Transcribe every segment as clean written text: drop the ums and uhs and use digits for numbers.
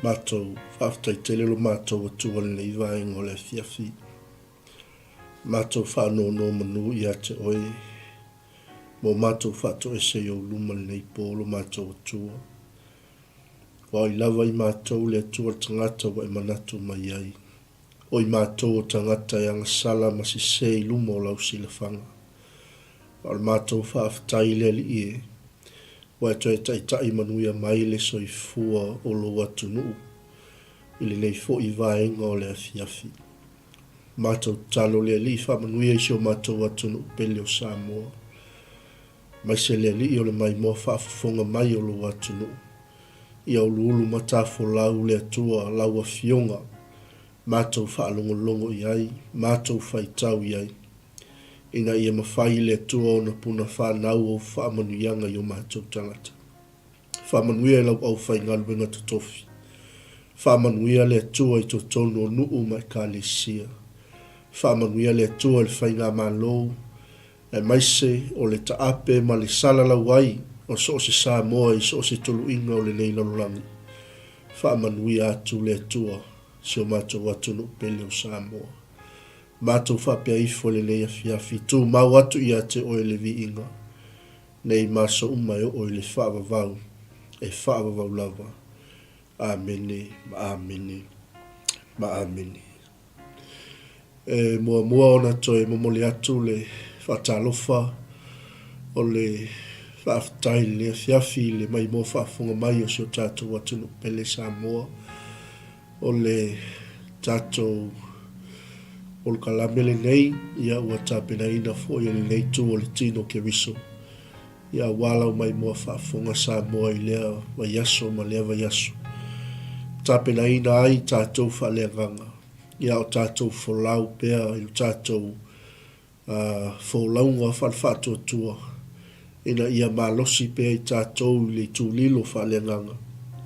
Matou faafetai tele lo matou Atua i lenei vaega o le afiafi. Matou faanonomanu ia te Oe mo matou faatoese i Ou luma i lenei po lo matou Atua. Ua ai lava i matou le Atua le tagata ua e manatu mai ai. O i matou o tagata e agasala ma sese i luma o lau silafaga. A o le matou faafetai i le Alii e, ua e toe taitai manuia mai le soifua o lou atunuu i lenei foi vaega o le afiafi. Matou tatalo le Alii faamanuia i si o matou atunuu pele o Samoa, aemaise le Alii o le maimoa faafofoga mai o lou atunuu. Ia uluulu matafolau le Atua lau Afioga, matou faalogologo i ai, matou faitau i ai, ina ia mafai i le Atua ona puna fanau ou faamanuiaga i o matou tagata. Faamanuia i lau aufaigaluega totofi. Faamanuia le Atua i totonu o nuu ma Ekalesia. Faamanuia le Atua i le Faigamalo, aemaise o le taape ma le salalau ai o so o se Samoa i so o se tuluiga o lenei lalolagi. Faamanuia atu le Atua si o matou atunuu pele o Samoa. Matou faapea ifo i lenei afiafi, tumau atu ia te oe le viiga, nei ma aso uma e oo i le faavavau, e faavavau lava. Amene ma amene ma amene. E muamua ona toe momoli atu le faatalofa o le faafetai i lenei afiafi i le maimoa faafofoga mai o si o tatou atunuu pele Samoa. O le tatou polokalame lenei ia ua tapenaina foi e lenei itu o le tino Keriso ia aua lau maimoa faafofoga Samoa i lea vaiaso ma lea vaiaso. Tapenaina ai tatou faaleagaga ia o tatou folau pea i lo tatou folauga faale-faatuatua ina ia malosi pea i tatou i le itu lilo faaleagaga,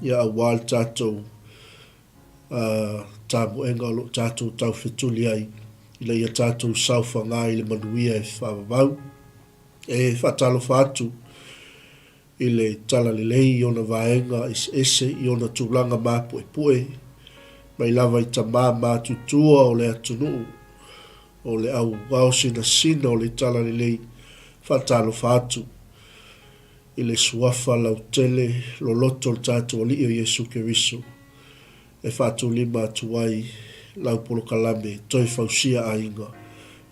ia aua le tatou tamoega o lo o tatou taufetuli ai ina ia tatou saofaga i le manuia e faavavau. E faatalofa atu i le talalelei i ona vaega eseese, i ona tulaga mapuepue, mai lava i tama matutua o le atunuu, o le au ao sinasina o le talalelei, faatalofa atu i le Suafa lautele loloto o le tatou Alii o Iesu Keriso, e faatulima atu ai lau polokalame Toe Fausia Aiga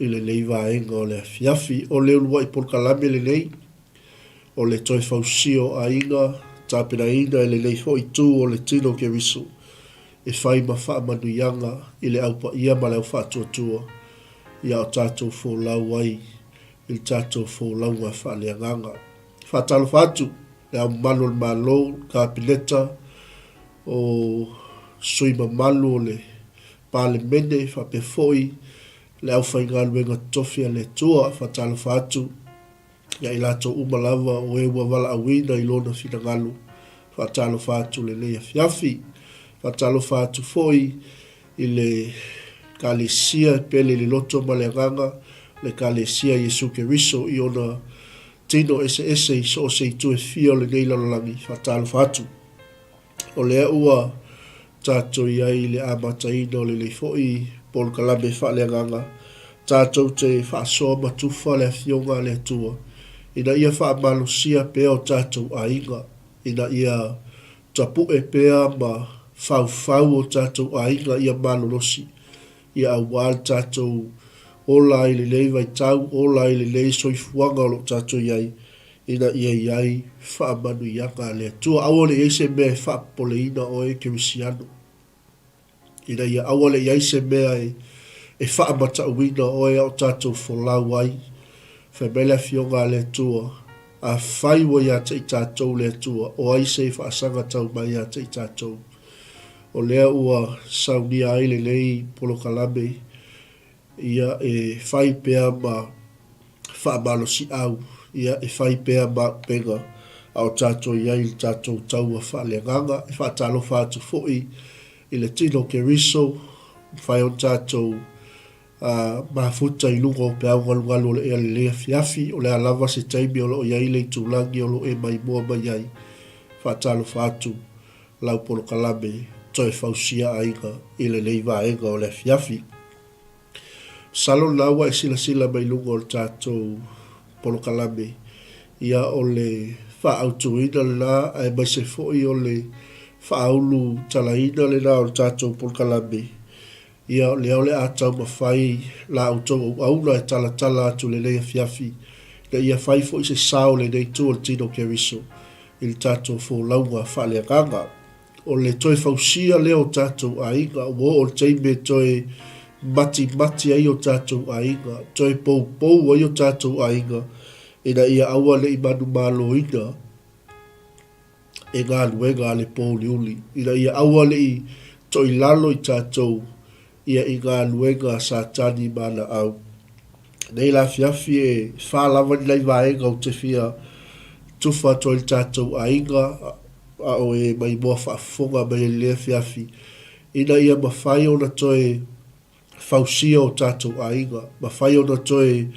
i lenei vaega o le afiafi. O le uluai polokalame lenei, o le toe fausia o aiga, tapenaina e lenei foi itu o le tino Keriso e fai ma faamanuiaga i le au paia ma le au faatuatua ia o tatou folau ai i le tatou folauga faaleagaga. Faatalofa atu Le Ao Mamalu o le Malo, le Kapeneta, o sui mamalu o le Palemene faapea foi le aufaigaluega totofi a le Atua. Faatalofa atu ia i latou uma lava o e ua valaauina i Lona finagalo. Faatalofa atu lenei afiafi. Faatalofa atu foi i le Ekalesia e pele i le loto ma le agaga, le Ekalesia Iesu Keriso i ona tino eseese i so o se itu e fia o lenei lalolagi. Faatalofa atu. O lea ua tatou i ai i le amataina o lenei foi polokalame faaleagaga, tatou te faasoa ma tufa le Afioga a le Atua ina ia faamalosia pea o tatou aiga, ina ia tapue pea ma faufau o tatou aiga ia malolosi, ia aua le tatou ola ai i lenei vaitau, ola ai i lenei soifuaga o lo o tatou i ai, ina ia i ai faamanuiaga a le Atua. Aua ne i i ai se mea e faapopoleina oe kerisiano, ina ia aua ne i i ai se mea e faamatauina oe a o tatou folau ai. Fai mai le Afioga a le Atua, Afai ua ia te i tatou le Atua, o ai se faasaga tau mai ia te i tatou? O lea ua saunia ai lenei polokalame ia e fai pea ma faamalosiau, ia e fai pea ma upega a o tatou i ai i le tatou taua faaleagaga. E faatalofa atu foi i le tino Keriso, mafai ona tatou mafuta i luga o peau galugalu o le ea lenei afiafi. O le a lava se taimi o lo o i ai le itulagi o lo o e maimoa mai ai. Faatalofa atu lau polokalame Toe Fausia Aiga i lenei vaega o le afiafi. Masalo o lena ua e silasila mai luga o le tatou polokalame, ia o le faaautuina lena aemaise foi o le faaulu talaina lena o le tatou polokalame, ia o lea o le a taumafai la outou auauna e talatala atu i lenei afiafi ina ia fai foi se sao o lenei itu o le tino Keriso i le tatou folauga faaleagaga. O le toe fausia lea o tatou aiga, ua oo i le taimi e toe matimati ai o tatou aiga, toe poupou ai o tatou aiga, ina ia aua ne i manumaloina e galuega a le pōuliuli, ina ia aua ne i toilalo i tatou ia i galuega a Satani ma ana au. Nei la afiafi e fā lava ni nai vaega ou te fia tufa atu ai i le tatou aiga, a o e maimoa faafofoga mai ai i lenei afiafi, ina ia mafai ona toe fausia o tatou aiga, mafai ona toe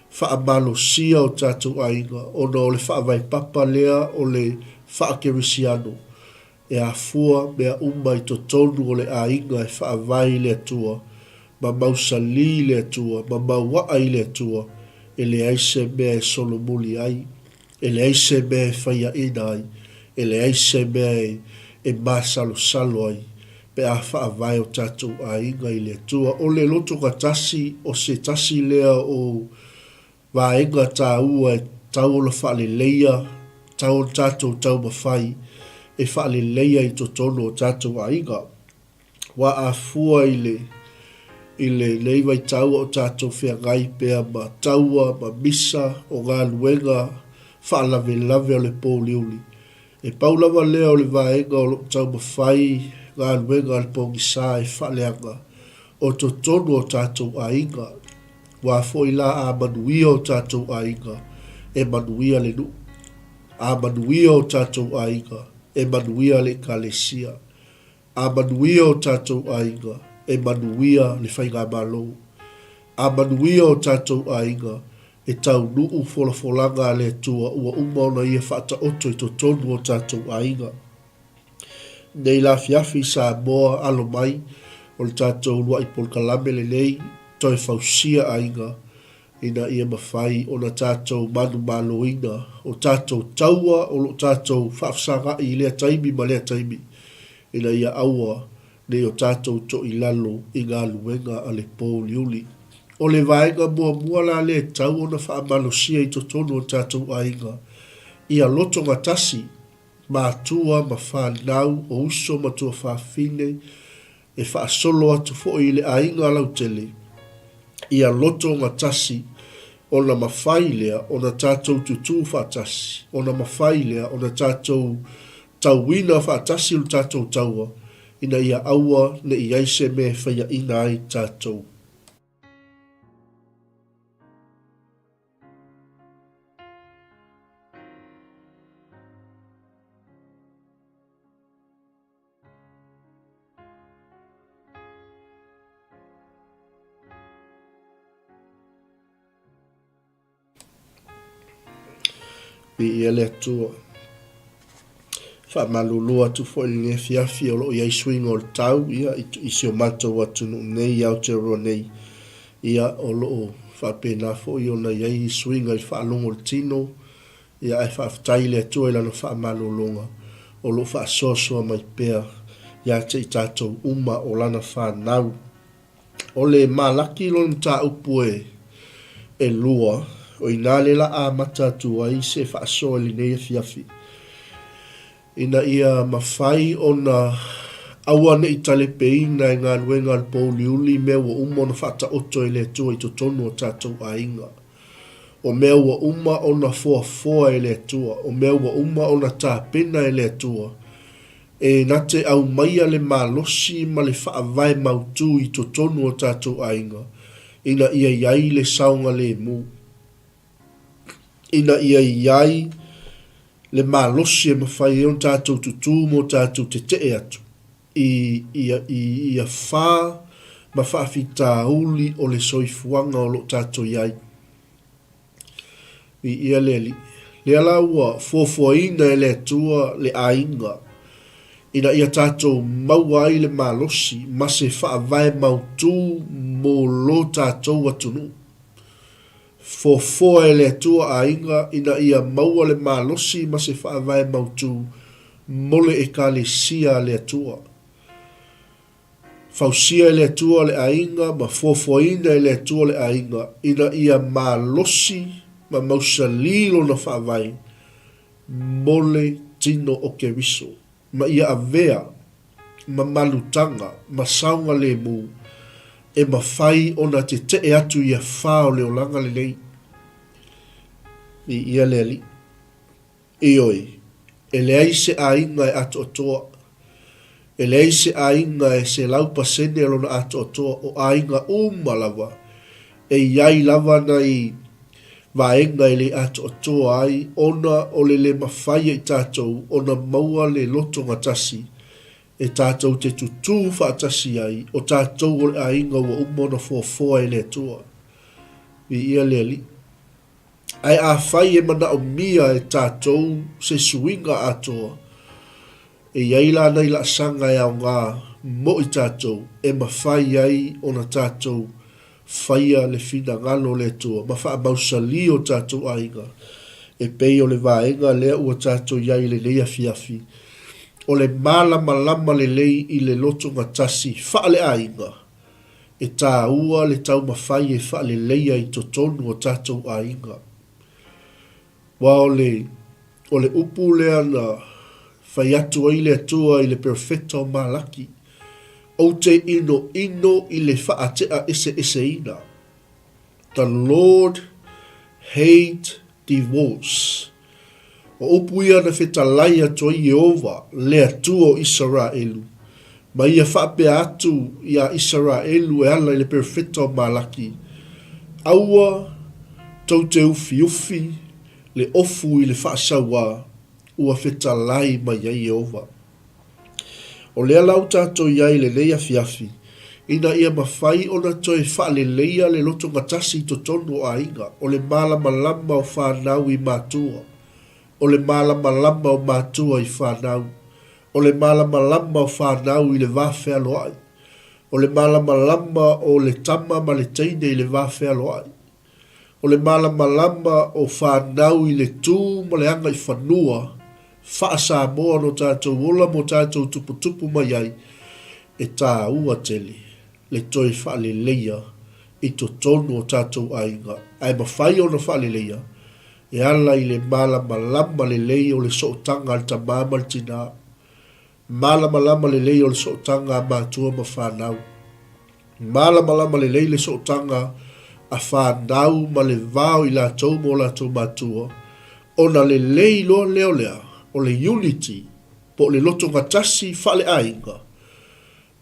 faamalosia o tatou aiga, ona o le faavae papa lea o le faakerisiano. E afua mea uma i totonu o le aiga e faavae i le Atua, ma mausali i le Atua, ma mauaa i le Atua, e leai se mea e solomuli ai, e leai se mea e faiaina ai, e leai se mea e masalosalo ai, pe a faavae o tatou aiga i le Atua. O le lotogatasi o se tasi lea o vaega taua e tatau ona faaleleia, tatau ona tatou taumafai e faaleleia i totonu o tatou aiga. Ua afua i le i lenei vaitau a o tatou feagai pea ma taua ma misa o galuega faalavelave o le pouliuli. E pau lava lea o le vaega o lo o taumafai galuega a le pogisa e faaleaga o totonu o tatou aiga. Aua foi la a manuia o tatou aiga, e manuia le nuu. A manuia o tatou aiga, e manuia le Ekalesia. A manuia o tatou aiga, e manuia le Faigamalo. A manuia o tatou aiga, e taunuu folafolaga a le Atua ua uma ona Ia faataoto i totonu o tatou aiga. Nei la afiafi i Samoa, alo mai, o le tatou uluai polokalame lenei, toe fausia aiga, ina ia mafai ona tatou manumaloina o tatou taua o lo o tatou faafesaga'i i lea taimi ma lea taimi, ina ia aua ne i o tatou toilalo i galuega a le pouliuli. O le vaega muamua la lea e tatau ona faamalosia i totonu o tatou aiga, ia lotogatasi matua ma fanau, o uso ma tuafafine, e faasolo atu foi i le aiga lautele, ia lotogatasi, ona mafai lea ona tatou tutū faatasi, ona mafai lea ona tatou tauina faatasi lo tatou taua, ina ia aua ne i ai se mea e faiaina ai tatou. Viia le Atua. Faamalulu atu foi i lenei afiafi o lo o i ai suiga o le tau ia, i si o matou atunuu nei i Aotearoa nei. Ia, o lo o faapena foi ona i ai suiga i le faalogo o le tino, Ia ae faafetai i le Atua i Lana faamalologa o lo o faasoasoa mai pea ia te i tatou uma o Lana fanau. O le Malaki lona mataupu e elua, o i ina lea la amata atu ai se faasoa i lenei afiafi, ina ia mafai ona aua ne i talepeina e galuega a le pouliuli mea ua uma ona faataoto e le Atua i totonu o tatou aiga. O mea ua uma ona foafoa e le Atua, o mea ua uma ona tapena e le Atua, e na te aumaia le malosi ma le faavae mautū i totonu o tatou aiga, ina ia i ai le saogalemu, ina ia i ai le malosi e mafai ai ona tatou tutū ma o tatou tetee atu i ia, i ia fā ma faafitauli o le soifuaga o lo o tatou i ai. Viia le Alii. Lea la ua fuafuaina e le Atua le aiga. Ina ia tatou maua ai le malosi ma se faavae mautū mo lo tatou atunuu. Foafoa e le Atua aiga ina ia maua le malosi ma se faavae mautū mo le Ekalesia a le Atua. Fausia e le Atua le aiga ma foafoaina e le Atua le aiga ina ia malosi ma mausalī lona faavae mo le tino o Keriso, ma ia avea ma malutaga ma saogalemu e mafai ona teteʻe atu i afā o le olaga lenei. Viia le Alii. Ioe, e leai se aiga e atoatoa. E leai se aiga e 100% lona atoatoa, o aiga uma lava e i ai lava nai vaega e le atoatoa ai ona o le le mafai e i tatou ona maua le lotogatasi e tatou te tutū faatasi ai, o tatou o le aiga ua uma ona foafoa e le Atua. Viia le Alii. Ae afai e manaomia e tatou se suiga atoa, e i ai la nai laasaga e aoga mo i tatou e mafai ai ona tatou faia le finagalo o le Atua ma faamausalī o tatou aiga, e pei o le vaega lea ua tatou i ai i lenei afiafi, o le malamalama lelei i le lotogatasi faaleaiga. E tāua le taumafai e faaleleia i totonu o tatou aiga. Aua o le, o le upu lea na fai atu ai le Atua i le perofeta o Malaki, Ou te inoino i le faatea eseeseina. The Lord hate divorce. O upu ia na fetalai atu ai Ieova, le Atua o Isaraelu, ma ia faapea atu iā Isaraelu e ala i le perofeta o Malaki, Aua tou te ufiufi le ofu i le faasauā ua fetalai mai ai Ieova. O lea la ua tatou i ai i lenei afiafi, ina ia mafai ona toe faaleleia le lotogatasi i totonu o aiga, o le malamalama o fanau i matua, o le malamalama o matua i fanau, o le malamalama o fanau i le va fealoai, o le malamalama o le tama ma le teine i le va fealoai, O le malamalama o fanau i le tū ma le agaifanua faa-Samoa no tatou ola mo tatou tuputupu mai ai, e tāua tele le toe faaleleia i totonu o tatou aiga, ae mafai ona faaleleia e ala i le malamalama lelei o le sootaga a le tamā ma le tinā. Malamalama lelei o le sootaga a matua ma fanau. Malamalama lelei le sootaga a fanau ma le va o i latou ma o latou matua, ona lelei loa lea o le a? O le unity, po o le lotogatasi faaleaiga.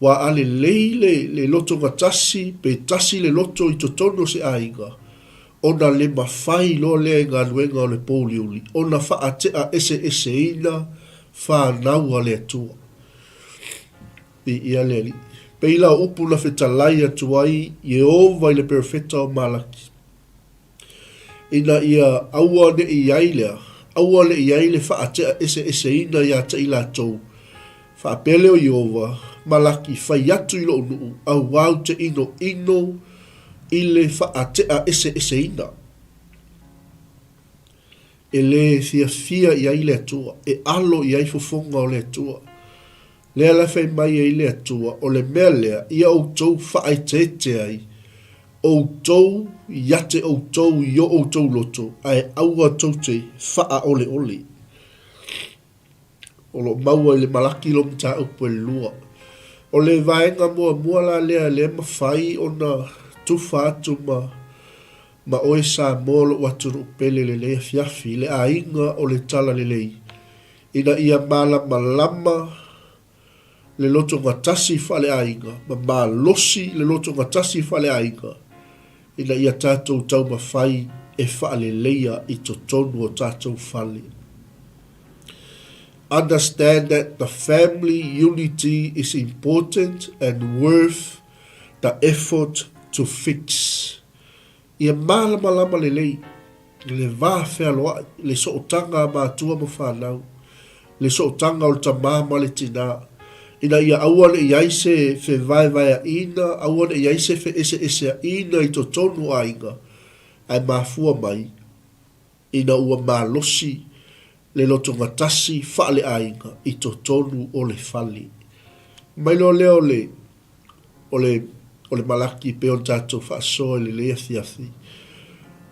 Ua a lelei le, le lotogatasi pe tasi le loto i totonu o se aiga, ona le mafai loa lea i galuega o le pouliuli ona faatea eseeseina fanau a le Atua. Viia le Alii. Pei la o upu na fetalai atu ai Ieova i le perofeta o Malaki. Ina ia aua ne i ai lea, aua ne i ai le faatea eseeseina iā te i latou, faapea lea o Ieova, Malaki, fai atu i lou nuu, auā ou te inoino i le faatea eseeseina. E lē fiafia i ai le Atua, e alo i ai fofoga o le Atua. Lea la e fai mai ai le Atua, o le mea lea, ia outou faaeteete ai, outou ia te outou i o outou loto, ae aua tou te faaoleole. O lo o maua i le Malaki lo mataupu e lua. O le vaega muamua la lea lea e mafai ona tufa atu ma ma oe Samoa lou atunuu pele i lenei afiafi, le aiga o le Talalelei, ina ia malamalama le lotogatasi faaleaiga ma malosi le lotogatasi faaleaiga ina ia tatou taumafai e faaleleia i totonu o tatou fale. Understand that the family unity is important and worth the effort to fix. Ia malamalama lelei le va fealoai, le sootaga a matua ma fanau. Le sootaga o le tama ma le tina, ina ia aua ne i ai se fevaevaeaʻina, aua ne i ai se feʻeseʻeseaʻina i totonu o aiga, ae mafua mai ina ua malosi le lotogatasi faaleaiga i totonu o le fale. Mai loa lea o le o le o le Malaki e pei ona tatou faasoa i lenei afiafi.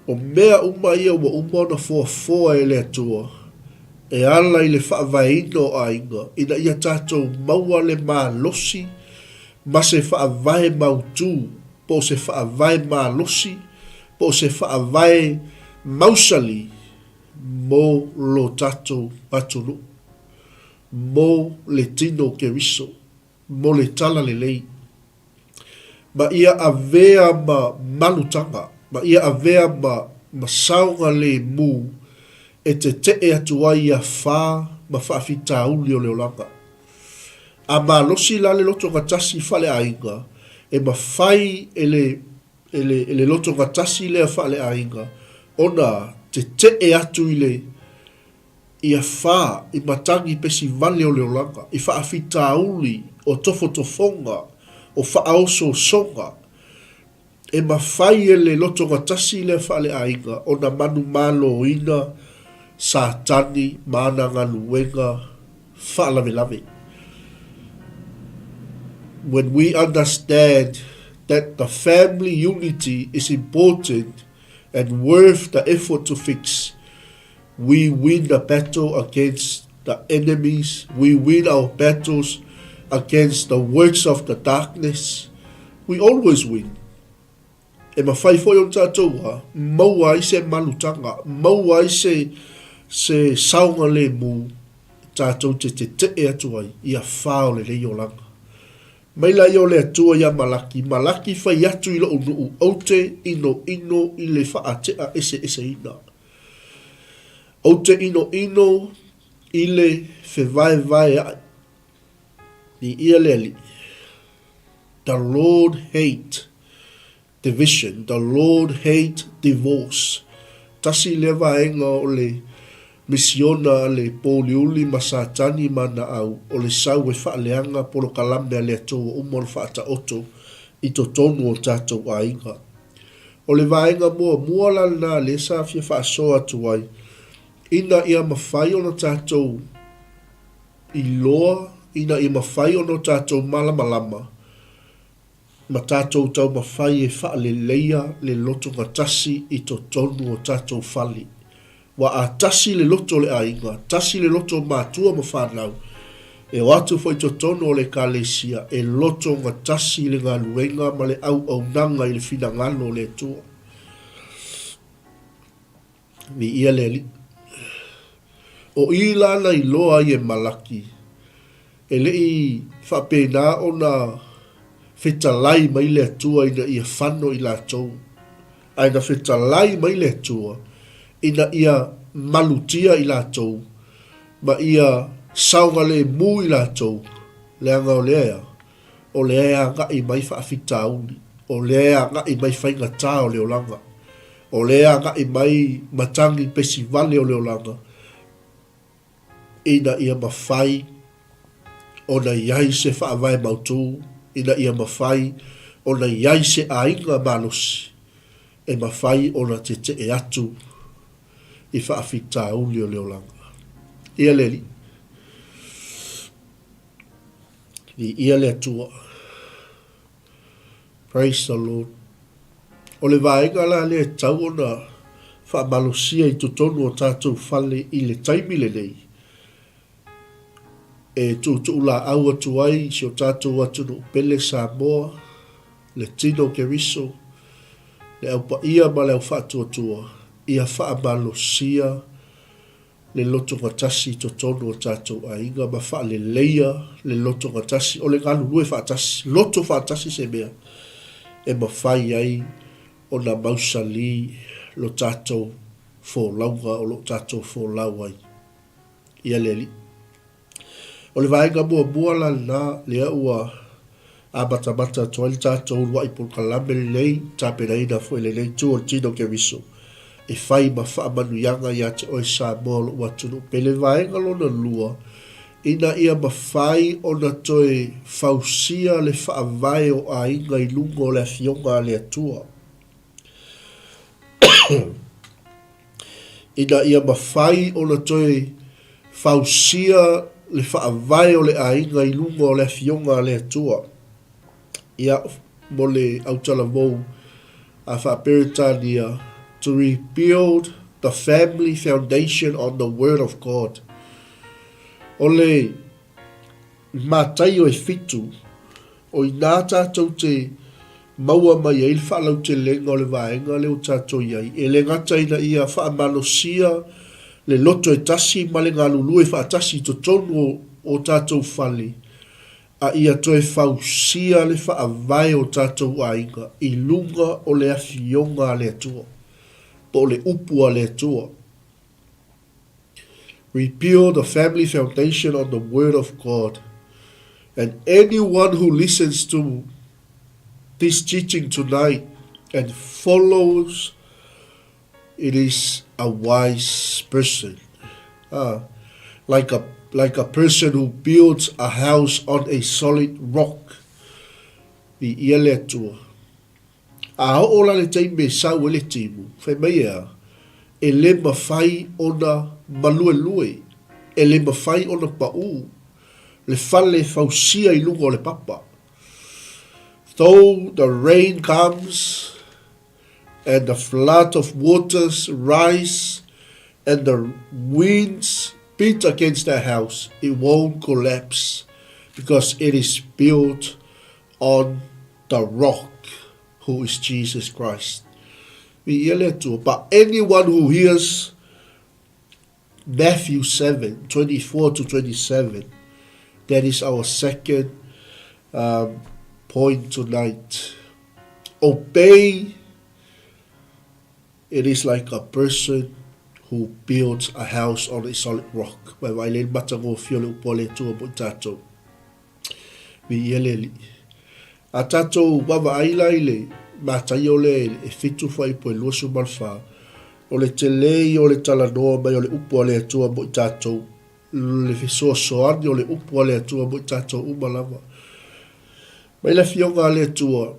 O mea uma ia ua uma ona foafoa e le Atua e ala i le faavaeina o aiga ina ia tatou maua le malosi ma se faavae mautu po o se faavae malosi po o se faavae mausali mo lo tatou atunuu, mo le tino o Keriso. mo le talalelei, ma ia avea ma malutaga, ma ia avea ma ma saogalemu e teteʻe atu ai ia fā ma faafitauli o le olaga. A malosi la le lotogatasi faaleaiga, e mafai e le e le e le lotogatasi lea faaleaiga ona teteʻe atu i le Ia fā i matagi pesi vale o le olaga, i faafitauli o tofotofoga, o faaosoosoga, e mafai e le lotogatasi lea faaleaiga ona manumaloina Satani ma ana galuega faalavelave. When we understand that the family unity is important and worth the effort to fix, We win the battle against the enemies, we win our battles against the works of the darkness, we always win. E mawhai foi ona tātou a, maua ai se malutanga, maua ai se, se saoga le mū, tātou te te tee atu ai, i a whā o le rei o langa. Mai la ia o le Atua iā Malaki, Malaki whai atu i lou nuu, oute ino ino i le whaatea ese ese ina. Ou te inoino i le fevaevaeaʻi. Viia le Alii. The Lord hate division, the Lord hate divorce. Tasi lea vaega o le misiona a le pōuliuli ma Satani ma ana au, o le sau e faaleaga polokalame a le Atua ua uma ona faataoto i totonu o tatou aiga. O le vaega muamua la lena lea sa fia faasoa atu ai, ina ia mafai ona tatou iloa, ina ia mafai ona o tatou malamalama ma tatou taumafai e faaleleia le lotogatasi i totonu o tatou fale. Aua a tasi le loto o le aiga, tasi le loto o matua ma fanau, e o atu foi i totonu o le Ekalesia e loto gatasi le galuega ma le auaunaga i le finagalo o le Atua. Viia le Alii. O i la na iloa ai e Malaki, e le i faapena ona fetalai mai le Atua ina ia fano i latou, ae na fetalai mai le Atua ina ia malutia i latou ma ia saogalemu i latou, leaga o lea ea, o lea e agai mai faafitauli, o lea e agai mai faigata o le olaga, o lea e agai mai matagi pesi vale o le olaga, ina ia mafai ona i ai se faavae mautū, ina ia mafai ona i ai se aiga malosi e mafai ona teteʻe atu i faafitauli o le olaga. Ia le Alii. Viia le Atua. Praise the Lord. O le vaega la lea e tatau ona faamalosia i totonu o tatou fale i le taimi lenei, e tuutuulaau atu ai si o tatou atunuu pele Samoa, le tino o Keriso, le Au Paia ma le Au Faatuatua, ia faamalosia le lotogatasi i totonu o tatou aiga ma faaleleia le lotogatasi, o le galulue faatasi, loto faatasi se mea e mafai ai ona mausali lo tatou folauga o lo o tatou folau ai. Ia le Alii. O le vaega muamua la lena, lea ua amatamata atu ai le tatou uluai polokalame lenei, tapenaina foi e lenei itu o le Tino Keriso, e fai ma faamanuiaga ia te oe Samoa o lou atunuu pele. Vaega lona lua. Ina ia mafai ona toe fausia le faavae o aiga i luga o le Afioga a le Atua. Ina ia mafai ona toe fausia le faavae o le aiga i luga o le Afioga a le Atua. Ia, mo le autalavou a faa-Peretania, to rebuild the family foundation on the Word of God. O le Mataio e fitu, o inā tātou te maua mai ai le faalautelega o le vaega lea ua tātou i ai, e le gata ina ia faamalosia le loto e tasi ma le galulue faatasi i totonu o o tātou fale, a ia toe fausia le faavae o tātou aiga i luga o le Afioga a le Atua, po o le Upu a le Atua. Rebuild the family foundation on the Word of God. And anyone who listens to this teaching tonight and follows it is a wise person. Ah, like a like a person who builds a house on a solid rock. Viia le Atua. A oo la le taimi e sau ai le timu, fai mai e a, e le mafai ona maluelue, e le mafai ona paʻū le fale e fausia i luga o le papa. Though the rain comes and the flood of waters rise and the winds beat against that house, it won't collapse because it is built on the rock who is Jesus Christ. Viia le Atua. But anyone who hears Matthew 7, 24 to 27, that is our second um, point tonight. Obey, it is like a person who builds a house on a solid rock. Mai vai le matagofie o le upu a le Atua mo i tātou. Viia le Alii. A tātou vaavaai la i le Mataio lea e fitu fuaiupu e 24, o le tele ia o le talanoa mai o le upu a le Atua mo i tātou, le fesoasoani o le upu a le Atua mo i tātou uma lava. Mai le Afioga a le Atua,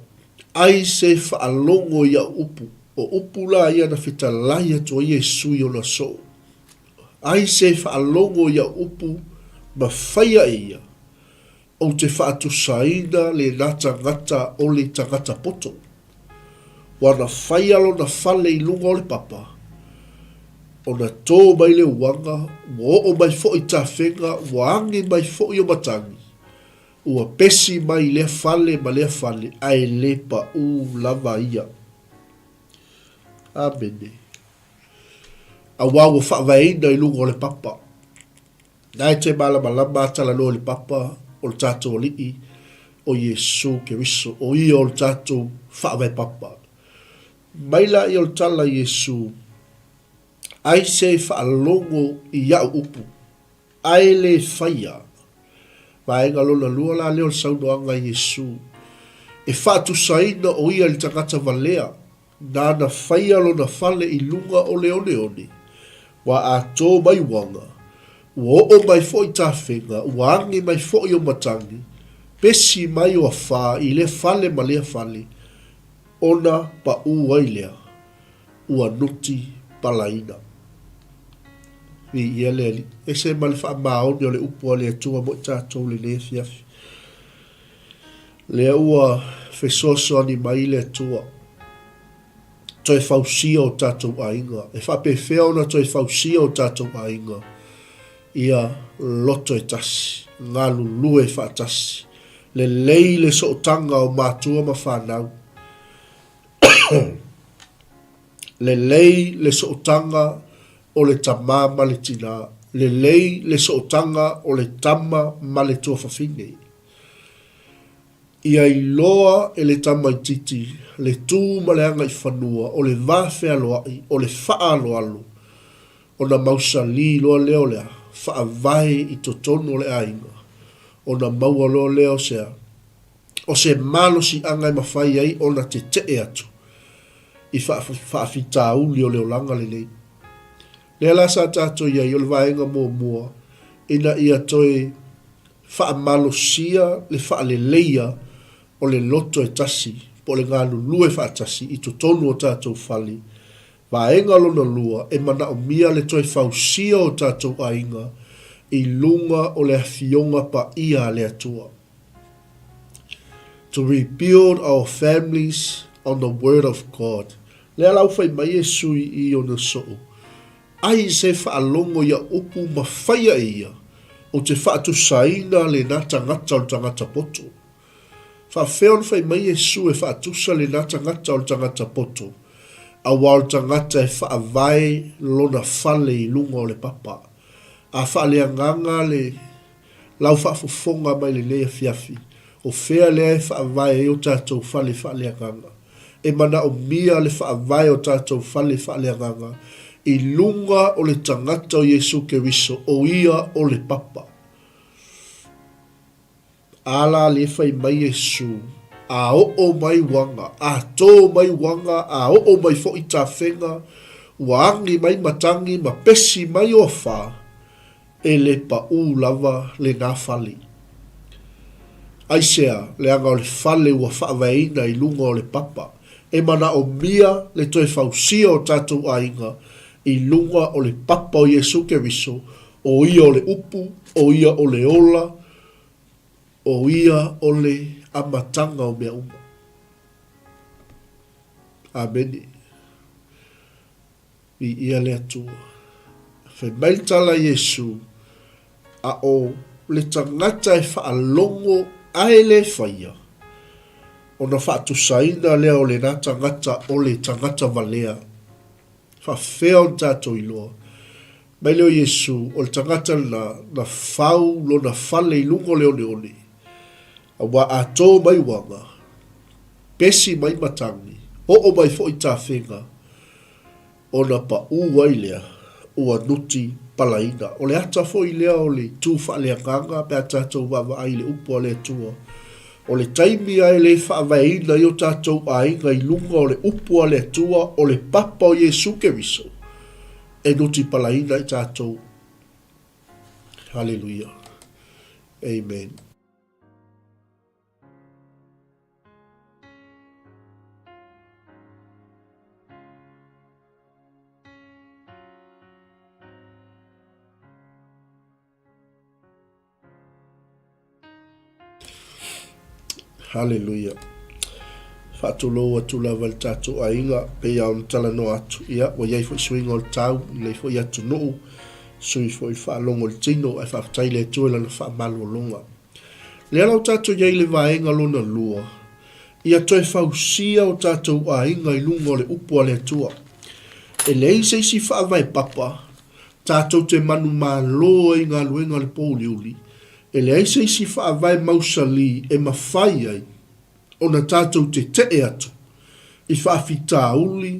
ai se faalogo i au upu, o upu la ia na fetalai atu ai Iesu i ona soo. Ai se faalogo i au upu ma faia e ia, ou te faatusaina lena tagata o le tagata poto. Ua na faia lona fale i luga o le papa, ona tō mai le uaga, ua oo mai foi tafega, ua agi mai foi o matagi, ua pesi mai i lea fale ma lea fale, ae le paʻū lava ia. Amene. Aua ua faavaeina i luga o le papa. Na e te malamalama a talanoa i le papa o le tatou Alii o Iesu Keriso, o ia o le tatou faavae papa. Mai laia o le tala a Iesu, Ai se faalogo i au upu, ae le faia. Vaega lona lua la lea o le saunoaga a Iesu, e faatusaina o ia i le tagata valea Nāna faia lona fale i luga o le oneone, ua ātō mai uaga, ua oo mai foi tafega, ua agi mai foi o matagi, pesi mai o afā i lea fale ma lea fale, ona paʻū ai lea, ua nuti palaina. Viia le Alii. Ese ma le faamaoni o le upu a le Atua mo i tatou lenei afiafi. Lea ua fesoasoani mai le Atua, toe fausia o tatou aiga. E faapefea ona toe fausia o tatou aiga? Ia loto e tasi, galulue faatasi, lelei le sootaga o matua ma fanau. Lelei le sootaga o le tamā ma le tinā. Lelei le sootaga o le tama ma le tuafafine. Ia iloa e le tamaititi le tū ma le agaifanua o le va fealoaʻi, o le faaaloalo, ona mausalī loa lea o le a faavae i totonu o le aiga, ona maua loa lea o se a, o se malosiaga e mafai ai ona teteʻe atu i faafitauli o le olaga lenei. Lea la sa tatou i ai, o le vaega muamua, ina ia toe. Faamalosia le faaleleia o le loto e tasi po o le galulue faatasi i totonu o tatou fale. Vaega lona lua, e manaomia le toe fausia o tatou aiga i luga o le Afioga Paia a le Atua. To rebuild our families on the Word of God. Lea la ua fai mai Iesu i ona soo, Ai se faalogo ia upu ma faia e ia, ou te faatusaina lena tagata o le tagata poto. Faafefea ona fai mai Iesu e faatusa lena tagata o le tagata poto, aua o le tagata e faavae lona fale i luga o le papa. A faaleagaga le lau faafofoga mai lenei afiafi, o fea lea e faavae ai o tatou fale faaleagaga? E manaomia le faavae o tatou fale faaleagaga i luga o le tagata o Iesu Keriso, o ia o le papa. A la lea fai mai Iesu, A oo mai uaga, a tō mai uaga, a oo mai foʻi tafega, ua agi mai matagi ma pesi mai o afā, e le paʻū lava lenā fale. Aisea, leaga o le fale ua faavaeina i luga o le papa, e manaomia le toe fausia o tatou aiga i luga o le papa o Iesu Keriso, o Ia o le Upu, o Ia o le Ola, o Ia o le amataga o mea uma. Amene. Viia le Atua. Fai mai le tala a Iesu, A o le tagata e faalogo ae le faia, ona faatusaina lea o lena tagata o le tagata valea. Faafefea ona tatou iloa? Mai lea o Iesu, o le tagata lena na fau lona fale i luga o le oneone, aua a tō mai uaga, pesi mai matagi, oo mai foi tafega, ona paʻū ai lea, ua nuti palaina. O le ata foi lea o le itu faaleagaga pe a tatou vaavaai i le upu a le Atua. O le taimi lava e le faavaeina ai o tatou aiga i luga o le upu a le Atua, o le papa o Iesu Keriso, e nuti palaina i tatou. Haleluia. Amen. Haleluia. Faatulou atu lava i le tatou aiga, pei lava ona talanoa atu, ia, ua i ai foi suiga o le tau i lenei foi atunuu, sui foi i le faalogo i le tino, ae faafetai i le Atua i Lana faamalologa. Lea la ua tatou i ai i le vaega lona lua, ia toe fausia o tatou aiga i luga o le upu a le Atua. E leai se isi faavae papa tatou te manumalo ai i galuega a le pōuliuli, e leai se isi faavae mausali e mafai ai ona tatou tetee atu i faafitauli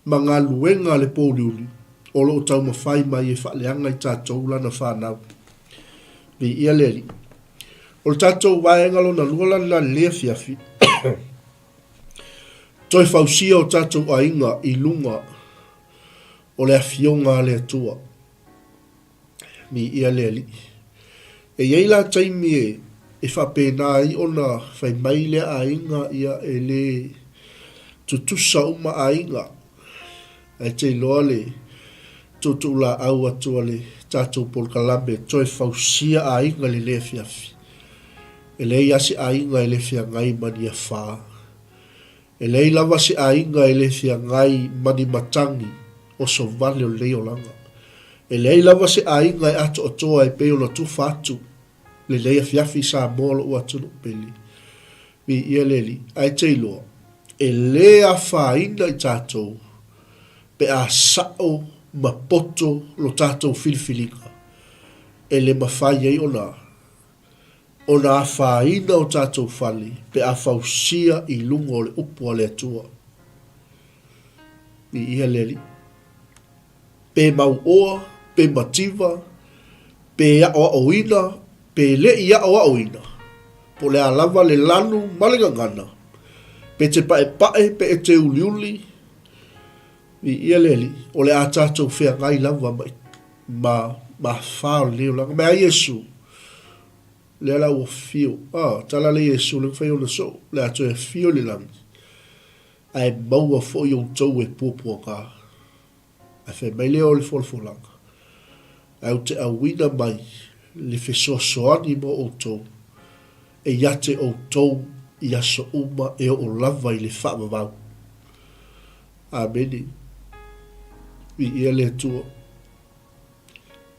ma galuega a le pōuliuli o lo o taumafai mai e faaleaga i tatou lana fanau. Viia le Alii. O le tatou vaega lona lua la lena i lenei afiafi, toe fausia o tatou aiga i luga o le Afioga a le Atua. Viia le Alii. E i ai la taimi e, e faapena ai ona fai mai lea aiga, ia e le tutusa uma aiga. Ae te iloa le tuutuulaau atu a le tatou polokalame toe fausia aiga i lenei afiafi. E leai lava se aiga e le feagai ma ni afa. E leai lava se aiga e le feagai ma ni matagi oso vale o lenei olaga. E leai lava se aiga e atoatoa e pei ona tufa atu lenei afiafi i Samoa lo'u atunuu pele. Viia le Alii. Ae te iloa, e le afaina i tatou pe a sa'o ma poto lo tatou filifiliga e le mafai ai ona ona afaina o tatou fale pe a fausia i luga o le upu a le Atua. Viia le Alii. Pe mauoa, pe mativa, pe aʻoaʻoina, pe le i aʻoaʻoina, po o le a lava le lanu ma le gagana, pe te paʻepaʻe pe e te uliuli, viia le Alii, o le a tatou feagai lava ma, ma, ma afa o lenei olaga. Mea ai Iesu. Lea la ua fio, a, tala le Iesu le mafai ona soo, le a toe afio i le lagi, ae maua foi outou e puapuaga. Ae fai mai lea o le folafolaga, Ae ou te auina mai le fesoasoani mo outou, e ia te outou i aso uma e oo lava i le faavavau. Amene. Viia le Atua.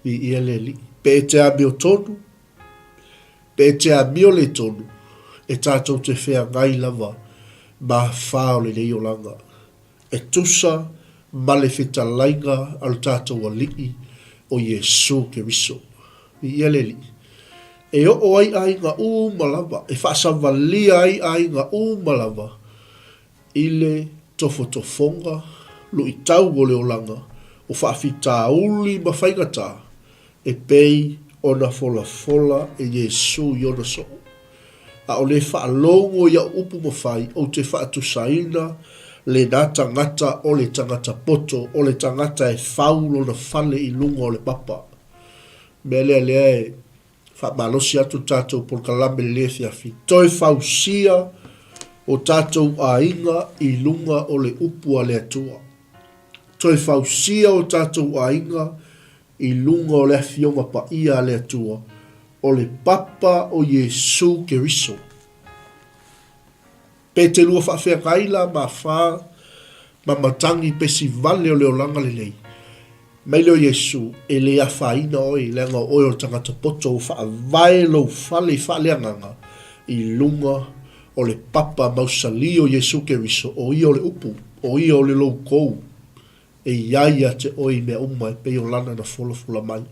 Viia le Alii. Pe e te amiotonu, pe e te amio le tonu, e tatou te feagai lava ma afa o lenei olaga. E tusa ma le fetalaiga a lo tatou Alii o Iesu Keriso. Viia le Alii. E oo ai aiga uma lava, e faasavalia ai aiga uma lava i le tofotofoga luitau o le olaga o faafitauli ma faigata e pei ona folafola e Iesu i ona soo. A o le faalogo i au upu ma fai, ou te faatusaina lena tagata o le tagata poto, o le tagata e fau lona fale i luga o le papa. Mea lea lea e faamalosi atu le tatou polokalame i lenei afiafi, toe fausia o tatou aiga i luga o le upu a le Atua. Toe fausia o tatou aiga i luga o le Afioga Paia a le Atua, o le Papa o Iesu Keriso. Pe te lua faafeagai la ma fa ma matagi pesi vale o le olaga lenei, mai lea o Iesu, e le afaina oe, leaga o oe o le tagata poto ua faavae lou fale i faaleagaga i luga o le Papa mausali o Iesu Keriso, o ia o le Upu, o ia o le loukou. E i ai ia te oe i mea uma e pei o lana na folafola mai.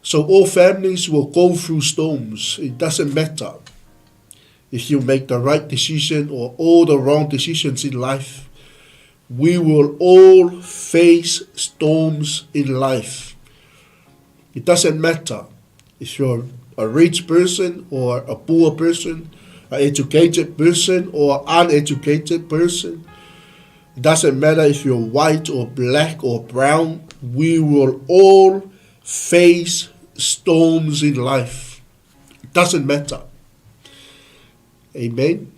So all families will go through storms, it doesn't matter if you make the right decision or all the wrong decisions in life, we will all face storms in life. It doesn't matter if you're a rich person or a poor person, an educated person or uneducated person. It doesn't matter if you're white or black or brown, we will all face storms in life. It doesn't matter. Amen.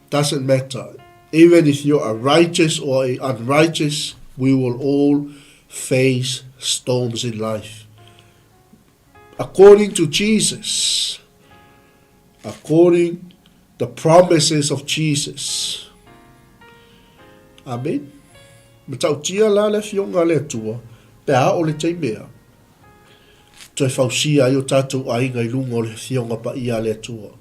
Doesn't matter. Even if you are righteous or unrighteous, we will all face storms in life. According to Jesus, according the promises of Jesus. Amen. Matautia la le afioga a le Atua, pe a oo le taimi ea, toe fausia ai o tatou aiga i luga o le afioga paia a le Atua.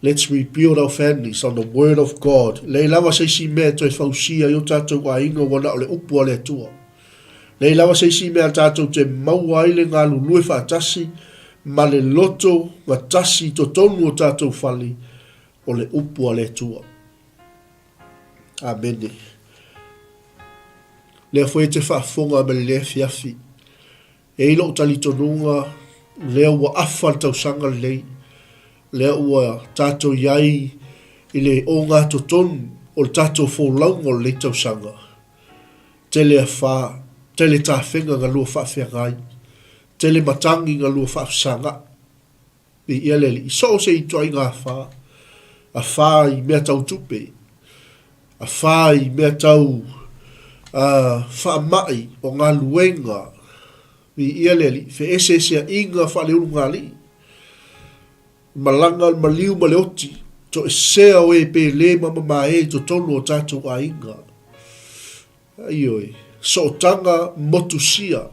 Let's rebuild our families on the word of God. Leai lava se isi mea e toe fausia ai o tatou aiga ua na o le upu a le Atua. Leai lava se isi mea tatou te maua ai le galulue faatasi ma le loto gatasi i totonu o tatou fale, o le upu a le Atua. Amene. Lea foi e te faafofoga mai lenei afiafi. E i ai lou talitonuga, lea ua afa le tausaga lenei, lea ua tatou i ai i le ogatotonu o le tatou folauga o lenei tausaga. Tele afa, tele tafega na lua faafeagai, tele matagi na lua faafesaga'i. Viia le Alii. So o se ituaiga afa, afa i mea tau tupe, afa i mea tau faamai o galuega. Viia le Alii. Feeseeseaiga faaleulugālii, malaga le maliu ma le oti, toesea o e pele ma mamae i totonu o tatou aiga. Ioe, sootaga motusia.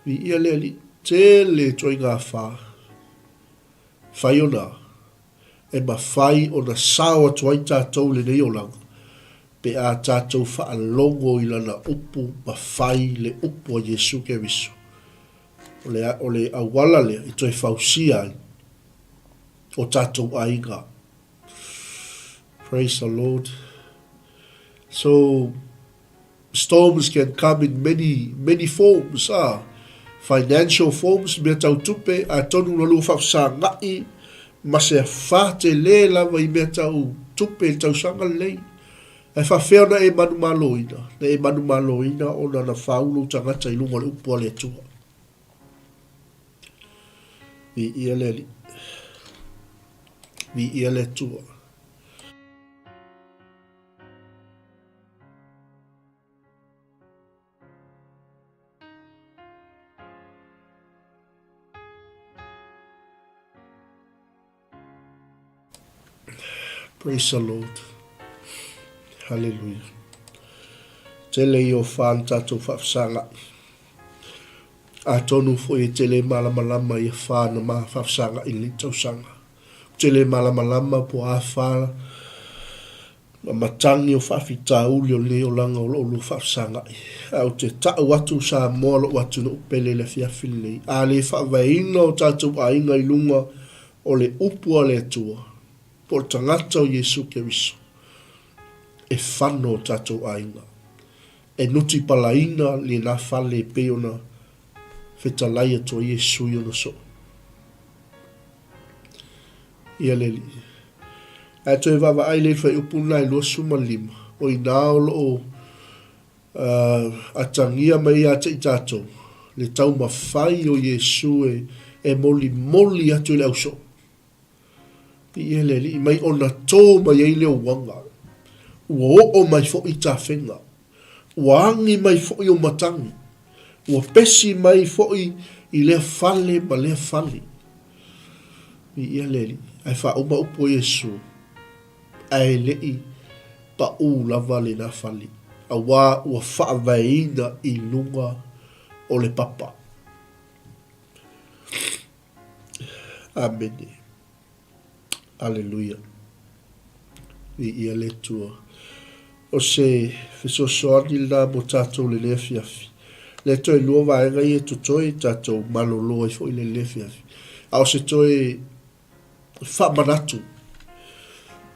Viia le Alii. Tele ituaiga afa. Fai ona e mafai ona sao atu ai tatou i lenei olaga pe a tatou faalogo i Lana upu ma fai le upu a Iesu Keriso. O le, o le auala lea e toe fausia ai o tatou aiga. Praise the Lord. So, storms can come in many, many forms, ah. Financial forms, mea tau tupe, atonu na lua whaafesaga'i, ma se awha te lē lava i mea tau tupe i le tausaga lenei. Ae faafefea ona e manumaloina? Na e manumaloina ona na fau lou tagata i luga o le upu a le Atua. Viia le Alii. Viia le Atua. Praise the Lord. Hallelujah. Tele i o wha na tātou whaafesaga'i. Atonu foi e tele malamalama ia wha na ma whaafesaga'i lenei tausaga. Tele malamalama po a wha ma matangi o faafitauli o lenei olaga o lo o lua faafesaga'i. Ae ou te ta'u atu Samoa lo'u atunuu pele i le afiafi lenei, a le faavaeina o tatou aiga i luga o le Upu a le Atua, po o le tagata o Iesu Keriso, e fano o tatou aiga, e nutipalaina lena fale e pei ona fetalai atu ai Iesu i ona soo. Ia le Alii. Ae toe vaavaai lea i le fuaiupu lena e 25, o i ina o lo o atagia mai ia te i tatou le taumafai o Iesu e molimoli atu i le ausoo. Viia le Alii mai ona tō mai ai le ouaga, ua oo mai foi tafega, ua agi mai foi o matagi, ua pesi mai foi i lea fale ma lea fale. Viia le Alii, ae faauma upu o Iesu, ae le i paʻū lava lena fale, auā ua faavaeina i luga o le papa. Amene. Aleluia. Viia le Atua. O se fesoasoani lena mo tatou i lenei afiafi. Lea toe lua vaega ia e totoe, tatou malolo ai foi i lenei afiafi. A o se toe faamanatu,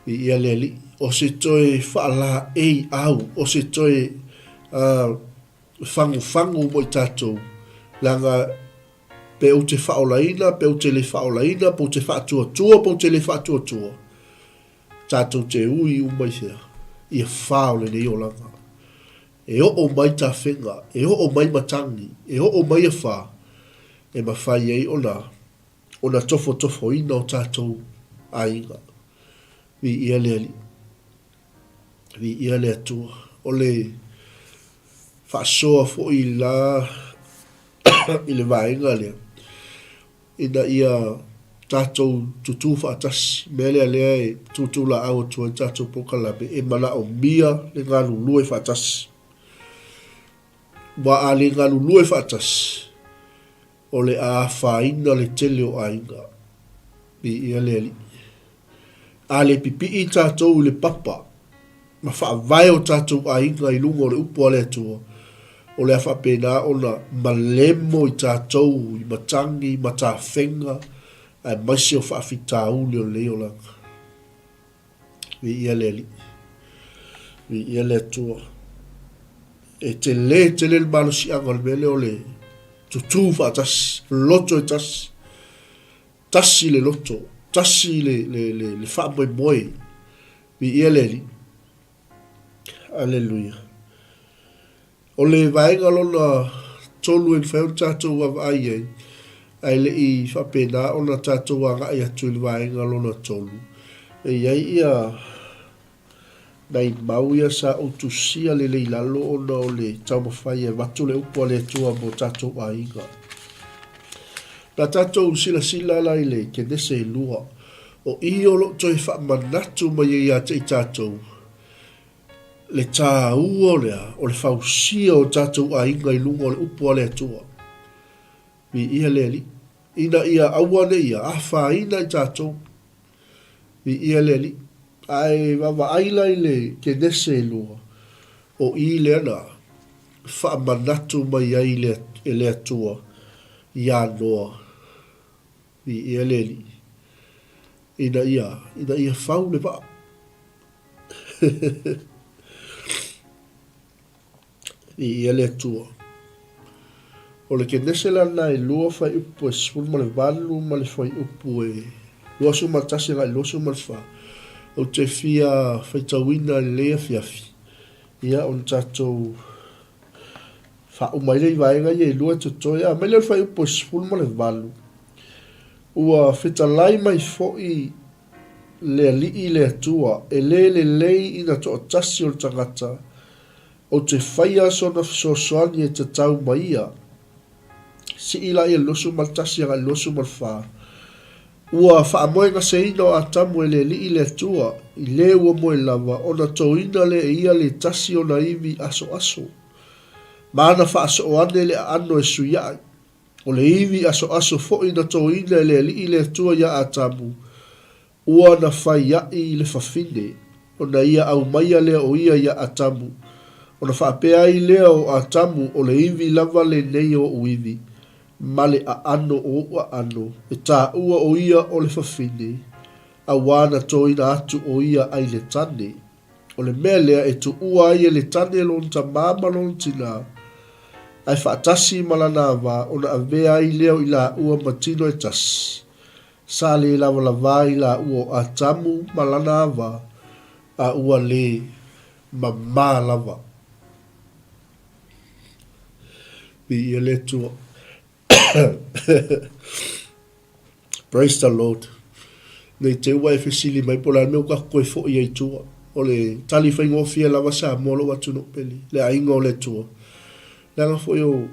viia le Alii, o se toe faalaei au, o se toe fagufagu mo i tatou, leaga Pe ou te faaolaina, pe ou te le faaolaina, pe ou te faatuatua, pe ou te le faatuatua, tatou te ui uma i fea? Ia wha o lenei olaga. E oo mai tafega, e oo mai matagi, e oo mai awha, e mawhai ai ona, ona tofotofoina o tatou aiga. Viia le Alii. Viia le Atua. O le faasoa foi la i le vaega lea, ina ia tatou tutū faatasi. O le mea lea lea e tūtūlaau atu ai le tatou polokalame, e manaomia le galulue faatasi. Aua a le galulue faatasi, O le a afaina le tele o aiga. Viia le Alii. A le pipii tatou i le papa ma faavae o tatou aiga i luga o le upu a le Atua, o le a faapena ona malemo i tatou i matagi, matafega, aemaise o faafitauli o lenei olaga. Viia le Alii. Viia le Atua. E tele tele le malosiaga o le mea lea o le tutū faatasi, loto e tasi, tasi le loto, tasi le, le, le, le faamoemoe. Viia le Alii. Aleluia. O le vaega lona tolu e mafai ona tatou vaavaai i ai, ae le i faapena ona tatou agai atu i le vaega lona tolu, e i ai ia nai mau ia sa ou tusia lelei i lalo ona o le taumafai e avatu le upu a le Atua mo tatou aiga. Pe a tatou silasila la i le Kenese e lua, o i o lo o toe faamanatu mai ai ia te i tatou, Le tāua o le a? O le fausia o tatou aiga i luga o le upu a le Atua. Viia le Alii. Ina ia aua ne i afaina i tatou. Viia le Alii. Ae vaavaai la i le Kenese e lua, o i lea na faamanatu mai ai e le Atua iā Noa. Viia le Alii. Ina ia, ina ia fau le vaa. Viia le Atua. O le Kenese la lena e lua fuaiupu e 18 ma le fuaiupu e 21 agai i le 24, ou te fia faitauina i lenei afiafi, ia ona tatou faauma ai lea i vaega ia e lua e totoe. A, mai lea o le fuaiupu e 18. Ua fetalai mai foi le Alii le Atua, e le lelei ina toatasi o le tagata, ou te faia sona fesoasoani e tatau ma ia. Sii laia i le 21 agai i le 24. Ua faamoegaseina o Atamu e le Alii le Atua, i le ua moe lava, ona toina lea e ia le tasi ona ivi asoaso. Ma ana faasoo ane le aano e suiaʻi. O le ivi asoaso foi na toina e le Alii le Atua iā Atamu, ua na faiaʻi i le fafine, ona ia aumaia lea o ia iā Atamu, ona faapea ai lea o Atamu, O le ivi lava lenei o oʻu ivi, ma le aano o oʻu aano, e taua o ia o le fafine, auā na toina atu o ia ai le tane. O le mea lea e tuua ai e le tane lona tamā ma lona tinā, ae faatasi ma lana ava, ona avea ai lea o i lāua ma tino e tasi. Sa le lavalava ai lāua o Atamu ma lana ava, a ua le mamā lava. Viia le Atua. Praise the Lord. Nei te ua e fesili mai po o le a le mea ua tatou toe foi ai i tua. O le tali faigofie lava Samoa lou atunuu pele, le aiga o le Atua. Leaga foi o,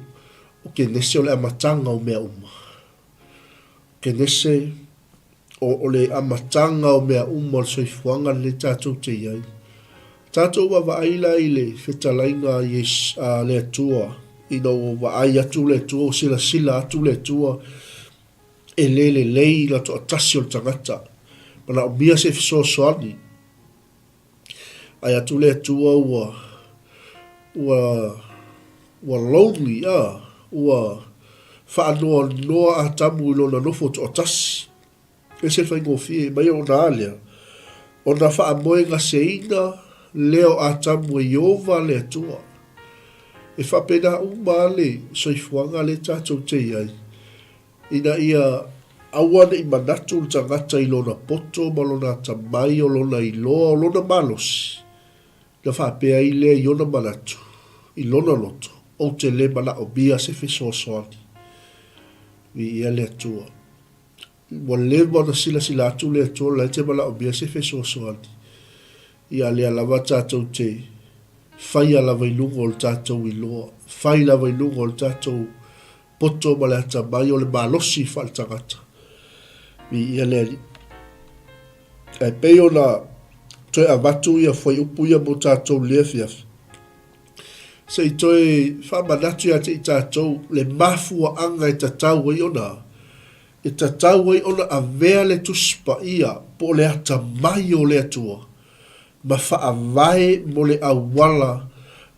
o Kenese o le amataga o mea uma. Kenese o, o le amataga o mea uma o le soifuaga lenei tatou te i ai. Tatou vaavaai la i le fetalaiga a Iesu, a le Atua, ina ua vaai atu le Atua, ua silasila atu le Atua, e le lelei i le toatasi o le tagata. Manaomia se fesoasoani. Ae atu le Atua ua, ua, ua lonely, a, ua faanoanoa Atamu i lona nofo toatasi. Ese le faigofie mai ona a lea, ona faamoegaseina lea o Atamu e Ieova le Atua. E faapena uma lava le soifuaga lea tatou te i ai, ina ia aua ne i manatu le tagata i lona poto ma lona atamai, o lona iloa, o lona malosi, ona faapea ai lea i ona manatu, i lona loto, Ou te le manaomia se fesoasoani. Viia le Atua. Ua leva ona silasila atu le Atua la e te manaomia se fesoasoani. Ia lea lava tatou te faia lava i luga o le tatou iloa, fai lava i luga o le tatou poto ma le atamai o le malosi faaletagata. Viia le Alii. Ae pei ona toe avatu ia fuaiupu ia mo tatou i lenei afiafi, se i toe faamanatu ia te i tatou le mafuaaga e tatau ai ona e tatau ai ona avea le Tusi Paia po o le atamai o le Atua ma faavae mo le auala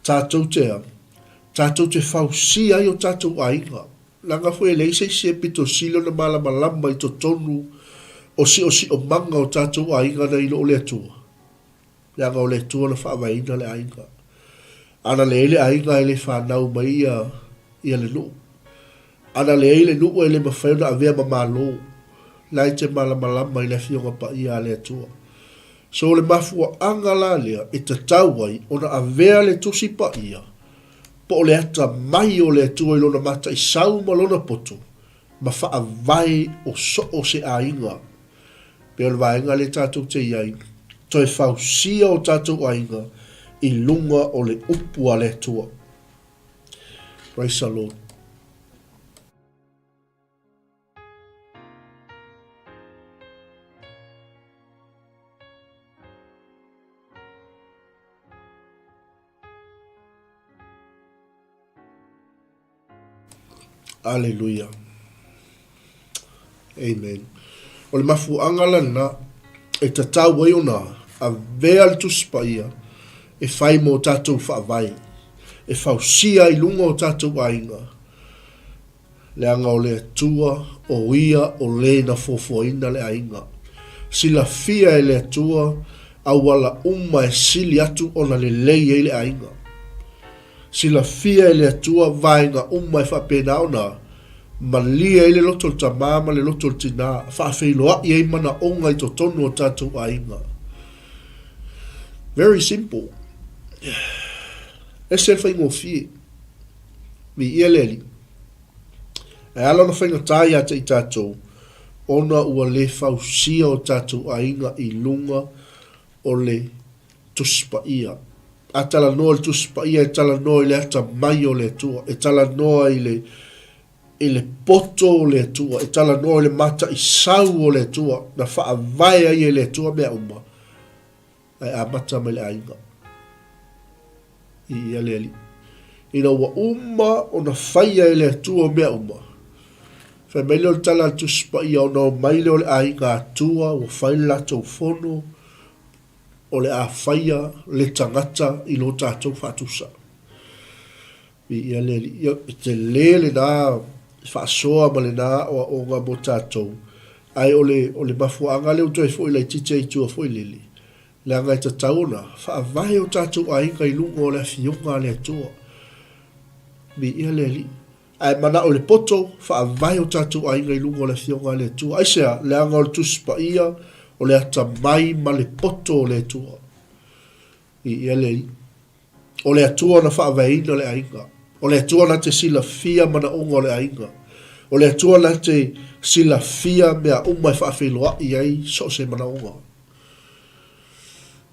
tatou te tatou te fausia ai o tatou aiga. Leaga foi e leai se isi e pito sili ona malamalama i totonu o siosiomaga o tatou aiga nai lo le Atua. Leaga o le Atua na faavaeina le aiga. Ana leai le aiga e le fanau mai ia ia le nuu. Ana leai le nuu e le mafai ona avea ma Malo. La e te malamalama i le Afioga Paia a le Atua. So o le mafuaaga la lea e tatau ai ona avea le Tusi Paia po o le atamai o le Atua i lona mataisau ma lona poto ma faavae o soo se aiga. Pei o le vaega lea tatou te i ai, toe fausia o tatou aiga i luga o le upu a le Atua. Praise the Lord. Aleluia. Amen. O le mafuaaga lena e tatau ai ona avea le Tusi Paia e fai mo tatou faavae, e fausia ai luga o tatou aiga, leaga o le Atua o Ia o le na fuafuaina le aiga. Silafia e le Atua auala uma e sili atu ona lelei ai le aiga. Silafia e le Atua vaega uma e faapena ona malie ai le loto o le tamā ma le loto o le tinā, faafeiloaʻi ai manaoga i totonu o tatou aiga. Very simple. Ese le faigofie. Viia le Alii. Ae ala ona faigata ia te i tatou, Ona ua le fausia o tatou aiga i luga o le Tusi Paia. A talanoa i le Tusi Paia, e talanoa i le atamai o le Atua, e talanoa i le, i le poto o le Atua, e talanoa i le mataisau o le Atua, na faavae ai e le Atua mea uma, ae amata mai le aiga. I ia le Alii. Ina ua uma ona faia e le Atua mea uma, fai mai lea o le tala a le Tusi Paia, ona omai lea o le aiga Atua, ua fai le latou fono, o le a faia le tagata i lo tatou faatusa. Viia le Alii. Ia, e tele lena faasoa ma lena aoaoga mo tatou, ae o le, o le mafuaaga lea ua toe foi laitiiti ai i tua foi lele, leaga e tatau ona faavae o tatou aiga i luga o le Afioga a le Atua. Viia le Alii. Ae manao i le poto, faavae o tatou aiga i luga o le Afioga a le Atua. Aisea? Leaga o le Tusi Paia, o le atamai ma le poto o le Atua. Viia le Alii. O le Atua na faavaeina le aiga. O le Atua na te silafia manaoga o le aiga. O le Atua na te silafia mea uma e faafeiloai ai so o se manaoga.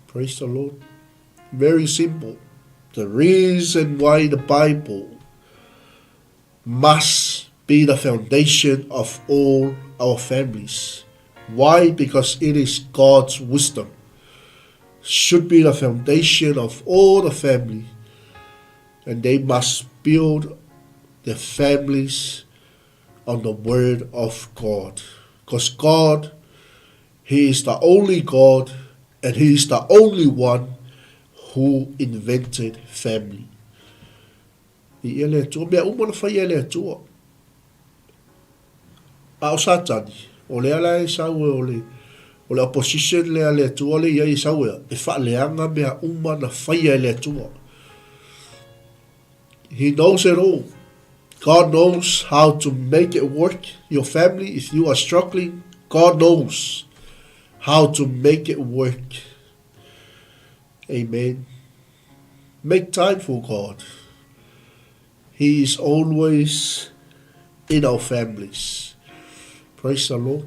Praise the Lord. Very simple. The reason why the Bible must be the foundation of all our families. Why? Because it is God's wisdom. Should be the foundation of all the family. And they must build their families on the word of God. Because God, He is the only God and He is the only one who invented family. I ia le Atua, mea uma na faia e le Atua. A o Satani, o lea la e sau e o le, o le opposition lea a le Atua lea i ai e sau e, e faaleaga mea uma na faia e le Atua. He knows it all. God knows how to make it work, your family, if you are struggling, God knows how to make it work. Amen. Make time for God. He is always in our families. Praise the Lord.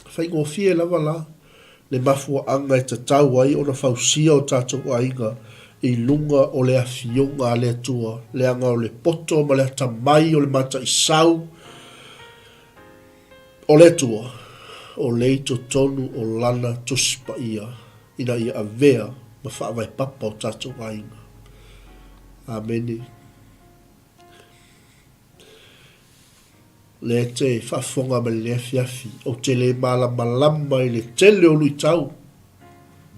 Faigofie lava la le mafuaaga e tatau ai ona fausia o tatou aiga i luga o le Afioga a le Atua, leaga o le poto ma le atamai o le mataisau o le Atua, o lea i totonu o Lana Tusi Paia ina ia avea ma faavae papa o tatou aiga. Amene. Lea e te faafofoga mai lenei afiafi, ou te le malamalama i le tele o luitau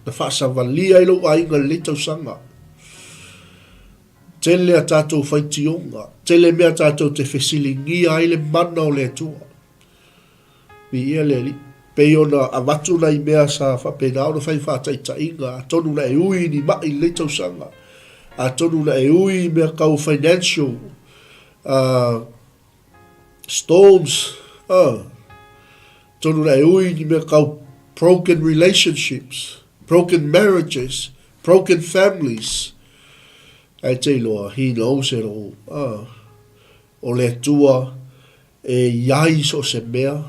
na faasavalia ai lou aiga i lenei tausaga. Tele a tatou faitioga, tele mea tatou te fesiligia ai le mana o le Atua. Viia le Alii. Pei ona avatu nai mea sa faapena ona fai faataitaiga, atonu na e ui i ni ma'i i lenei tausaga, atonu na e ui i mea tau financial, storms, atonu na e ui i ni mea tau broken relationships, broken marriages, broken families. Ae te iloa, He knows it all. O le Atua e i ai so o se mea,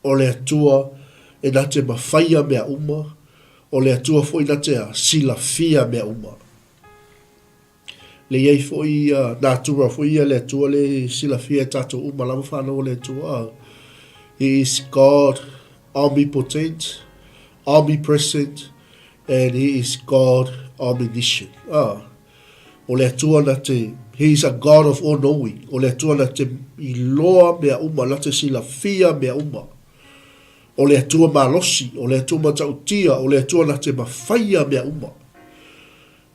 o le Atua e na te mawhaia mea uma, o le Atua foi na te a silafia mea uma. Le i ai foi ia natura foi ia le Atua le silafia e tatou uma lava whanau o le Atua. He is God omnipotent, omnipresent, and He is God omniscient. O le Atua na te, He is a God of all knowing. O le Atua na te iloa mea uma, na te silafia mea uma. O le Atua malosi, o le Atua matautia, o le Atua na te mawhaia mea uma.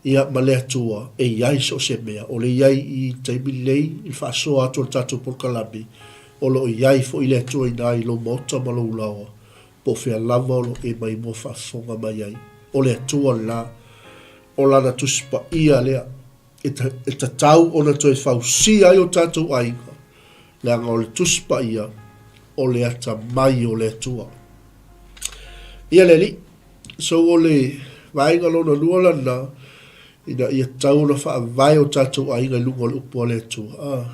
Ia, ma le Atua e i ai so o se mea. O le i ai i taimi lenei, i le faasoa atu o le tatou polokalame, o lo o i ai foi le Atua inā i lou maota ma lou laoa, po o fea lava o lo o e maimoa faafofoga mai ai. O le Atua lena. O Lana Tusi Paia lea e, e tatau ona toe fausia ai o tatou aiga, leaga o le Tusi Paia o le atamai o le Atua. Ia le Alii, so o le vaega lona lua lana, ina ia tatau ona faavae o tatou aiga i luga o le upu a le Atua. Ah,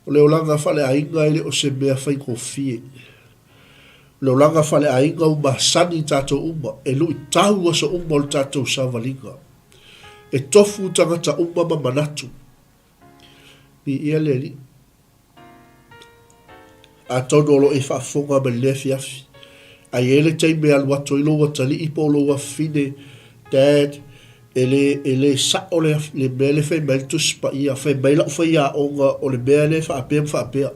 o le olaga faaleaiga e le o se mea faigofie. Le olaga faaleaiga ua masani i tatou uma, e luitau aso uma o le tatou savaliga. E tofu tagata uma ma manatu. Viia le Alii. Atonu o lo o e faafofoga mai lenei afiafi, a i ai le taimi e alu atu ai lou atalii po o lou afafine, Dad, e le, e le sao le, le mea lea e fai mai ai le Tusi Paia, fai mai lau faiaoga o le mea lea e faapea ma faapea.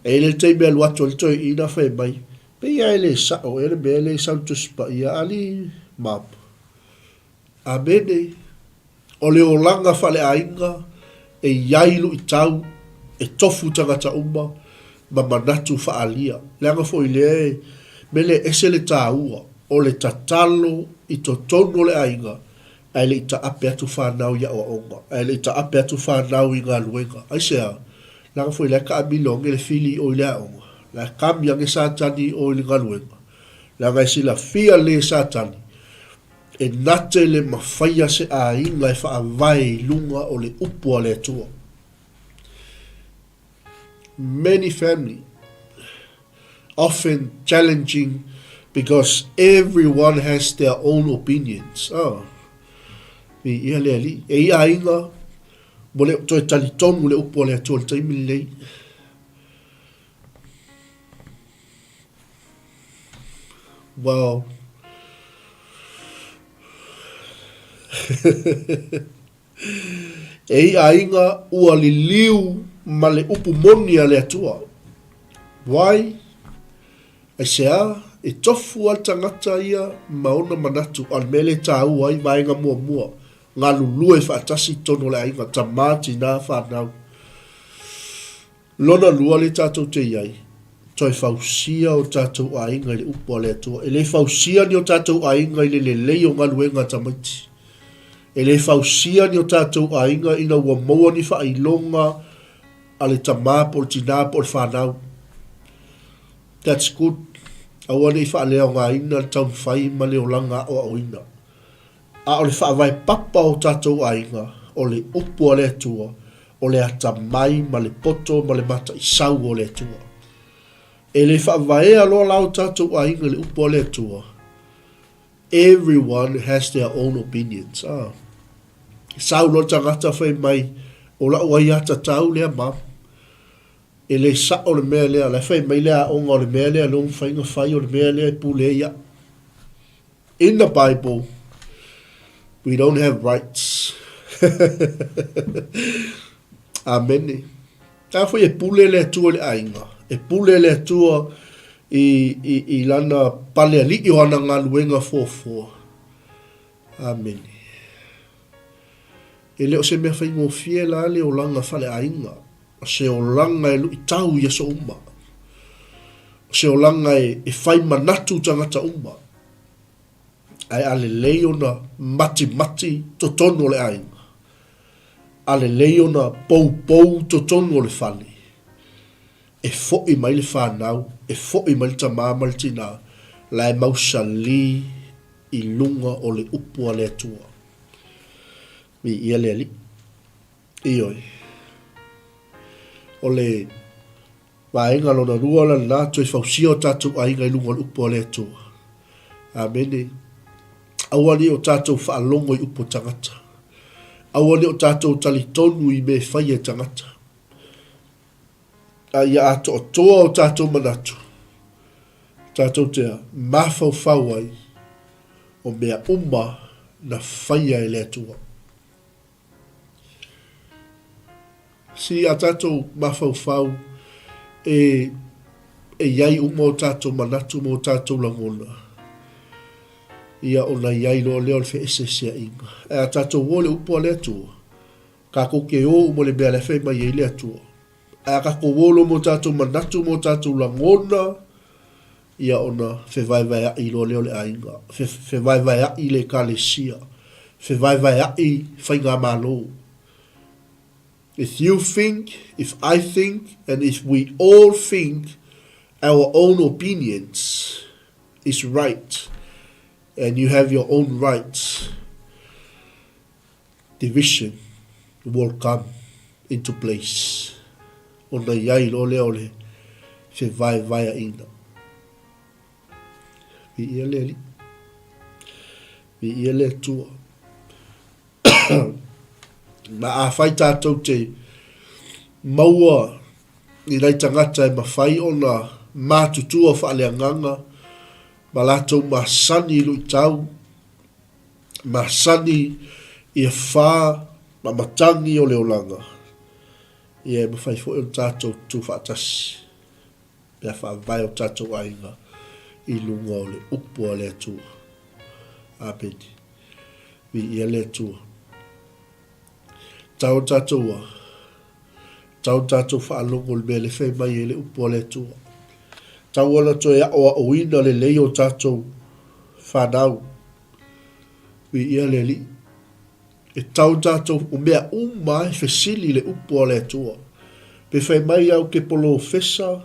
E i ai le taimi e alu atu ai le toeaina fai mai, Pei lava e le sao ea le mea lea e sau i le Tusi Paia, alii, Mom. Amene. O le olaga faaleaiga e i ai luitau e tofu tagata uma ma manatu faaalia. Leaga foi lea e mele ese le taua o le tatalo i totonu o le aiga ae le i taape atu fanau i aoaoga, ae le i taape atu fanau i galuega. Aisea? Leaga foi la e taamilo age le fili i o i le aoga, la e kami age Satani i o i le galuega. Leaga e silafia le Satani E na te le mafaia se aiga e faavae i luga o le upu a le Atua. Many family often challenging because everyone has their own opinions. Oh. Viia le Alii. E i aiga, ua le o toe talitonu le upu a le Atua i le taimi lenei. Well, e i aiga ua liliu ma le upu moni a le Atua. Why? Aisea? E tofu a le tagata ia ma ona manatu, a o le mea lea e tāua ai vaega muamua, galulue faatasi i totonu o le aiga, tama, tinā, whanau. Lona lua lea tatou te i ai, toe fausia o tatou aiga i le upu a le Atua. E le fausia ni o tatou aiga i le lelei o galuega a tamaiti. E le fausia ni o tatou aiga ina ua maua ni faailoga a le tamā po o le tinā po o le whanau. That's good. Aua ne i faaleaogaina le taumafai ma le olaga aoaoina. A o le faavae papa o tatou aiga, o le upu a le Atua, o le atamai ma le poto ma le mataisau o le Atua. E le faavaea loa la o tatou aiga i le upu a le Atua, everyone has their own opinions. Ah. Sau loa le tagata fai mai, o la'u aiatatau lea mum. E le sa'o le mea lea, la e fai mai le aoga o le mea lea lea ua mafai ona fai, o le mea lea e pule ai a'u. In the Bible, we don't have rights. Amene. A foi e pule le Atua i le aiga. E pule le Atua i, i, i lana pale ali'i o ana galuega fuafua. Amene. E le o se mea faigofie la le olaga faleaiga. O se olaga e luitau i aso uma. O se olaga e, e fai manatu tagata uma. Ae a lelei ona matimati totonu o le aiga. A lelei ona poupou totonu o le fale. E fo'i mai le whanau, e fo'i mai le tamā ma le tinā, la e mausali i luga o le upu a le Atua. Viia le Alii. Ioe. O le vaega lona lua la lena, toe fausia o tatou aiga i luga o le upu a le Atua. Amene. Aua ne i o tatou faalogo i upu a tagata. Aua ne i o tatou talitonu i mea e faia e tagata. A ia atoatoa o tatou manatu, tatou te mafaufau ai o mea uma na faia e le Atua. Si a tatou mafaufau e e i ai uma o tatou manatu ma o tatou lagona, ia ona i ai loa lea o le feeseeseaiga. Ae a tatou o i le upu a le Atua, tatou te o uma i le mea la e fai mai ai le Atua. Ae a tatou o loa ma o tatou manatu ma o tatou lagona, ia ona fevaevaeaʻi loa lea o le aiga, fevaevaeaʻi le Ekalesia, fevaevaeaʻi faigamalo. If you think, if I think, and if we all think our own opinions is right, and you have your own rights, division will come into place. Ona i ai loa lea o le fevaevaeaʻina. Viia le Alii. Viia le Atua. Ma afai tātou te maua i nai tagata e mafai ona matutua faaleagaga ma latou masani i luitau, masani i afa ma matagi o le olaga, ia e mafai foi ona tatou tutu faatasi pe a faavae o tatou aiga i luga o le upu a le Atua. Amene. Viia le Atua. Tau tatou a, tau tatou faalogo i le mea le fai mai ai le upu a le Atua. Tau ona toe aoaoina lelei o tatou fanau. Viia le Alii. E tau tatou, o mea uma e fesili i le upu a le Atua. Pe fai mai au ke polofesa,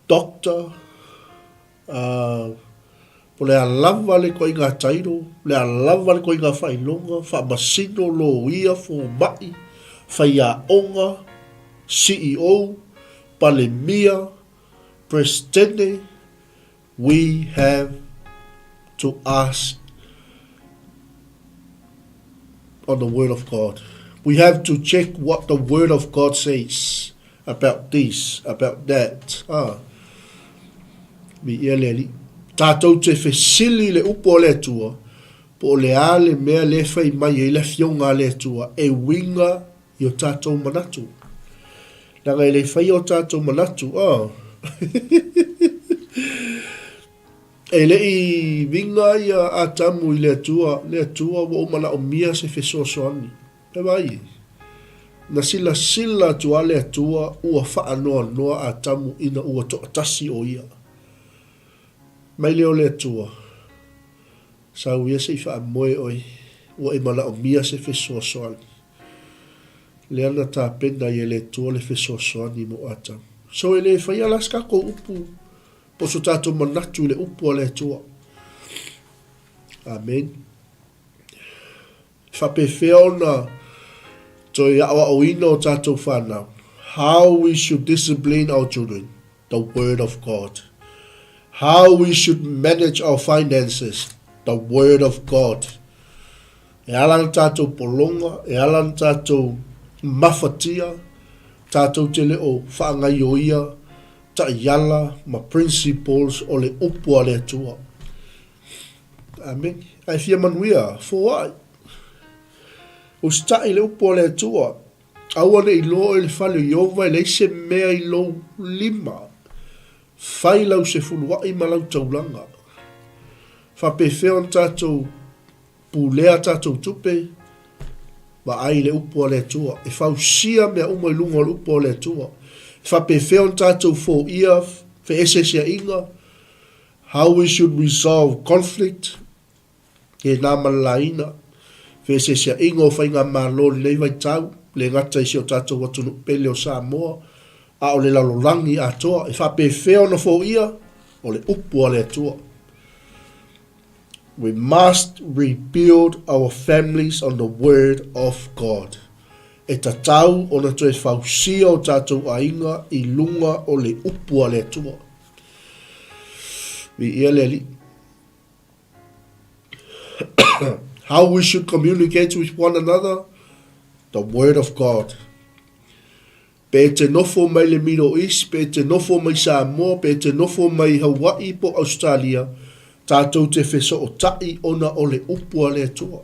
doctor, uh, po le a lava le ituaiga title, le a lava le ituaiga faailoga, faamasino, loia, fomai, faiaoga, CEO, Palemia, Presetene, we have to ask on the Word of God. We have to check what the Word of God says about this, about that. Ah. Mi ia le ali. Tātou te fesili le upu o le Atua, po o le a le mea le fai mai ai le afioga a le Atua e uiga i o tātou manatu. Leaga e le faia o tātou manatu, ah. E le i viga ia Atamu i le Atua, le Atua ua ou manaomia se fesoasoani. E vaai e. Na silasila atu lava le Atua ua faanoanoa Atamu ina ua toatasi o ia. Mai lea o le Atua, Sau ia se i faamoe oe, ua e manaomia se fesoasoani. Lea na tapena ai e le Atua le fesoasoani mo Atamu. So e le faia la se tatou upu po o so tatou manatu i le upu a le Atua. Amen. E faapefea ona toe aoaoina o tatou whanau. How we should discipline our children. The Word of God. How we should manage our finances. The Word of God. E ala na tātou polonga, e ala na tātou mafatia, tātou te le o whaangaioia, taiala ma principles o le upu a le Atua. Amen. Ae fia manuia, foai. Usitai le upu a le Atua. Aua ne i loa oe i le fale o Ieova e leai se mea i lou lima. Fai lau sefuluai ma lau taulaga. Faapefea ona tatou pulea a tatou tupe? Vaai i le upu a le Atua. E fausia mea uma i luga o le upu a le Atua. E faapefea ona tatou foia feeseeseaiga? How we should resolve conflict? Tēnā ma le laina, feeseeseaiga o faigamalo i lenei vaitau, le gata i si o tatou atunuu pele o Samoa, a o le lalolagi atoa, e faapefea ona foia? O le upu a le Atua. We must rebuild our families on the word of God. E tatau ona toe fausia o tatou aiga i luga o le upu a le Atua. Viia le Alii. How we should communicate with one another? The Word of God. Pe e te nofo mai le Middle East, pe e te nofo mai Samoa, pe e te nofo mai Hawaii po Australia, tātou te fesootai ona o le upu a le Atua.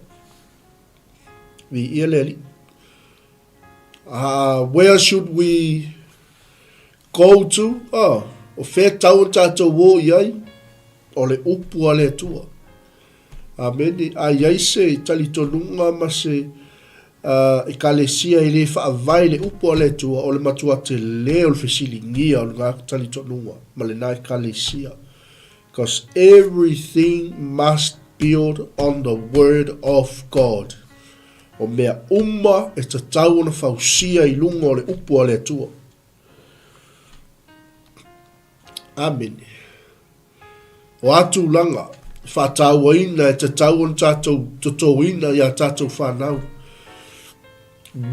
Viia le Alii. Where should we go to? Oh, o whea tau o tātou o i ai? O le upu a le Atua. Amene. A i ai se talitonuga ma se uh, ekalesia e le faavae le upu a le Atua, o le matua tele o le fesiligia o lena talitonuga ma lena ekalesia. Because everything must build on the word of God. O mea uma e tatau ona fausia i luga o le upu a le Atua. Amene. O a tulaga e faatauaina e tatau ona tatou totoina i a tatou whanau?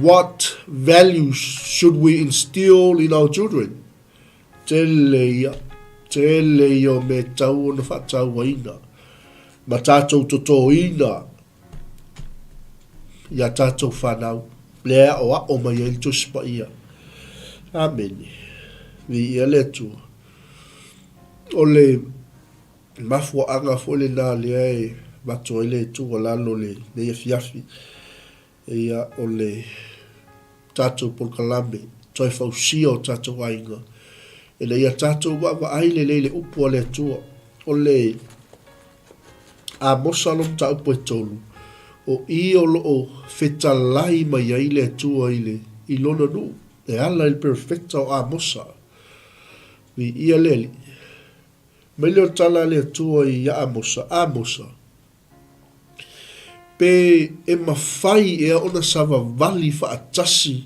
What values should we instill in our children? Tele ia, tele. Tele ia o mea e tatau ona faatauaina ma tatou totoina i a tatou fanau, lea e aoao mai ai le Tusi Paia. Amene. Viia le Atua. O le mafuaaga foi lena lea e avatu ai le tuualalo i lenei afiafi, ia, o le tatou polokalame toe fausia o tatou aiga, ina ia tatou vaavaai lelei i le upu a le Atua. O le Amosa lona mataupu e tolu, o i o lo o fetalai mai ai le Atua i le i lona nuu, e ala i le perofeta o Amosa. Viia le Alii. Mai lea o le tala a le Atua ia Amosa, Amosa, pe e mafai ea ona savavali faatasi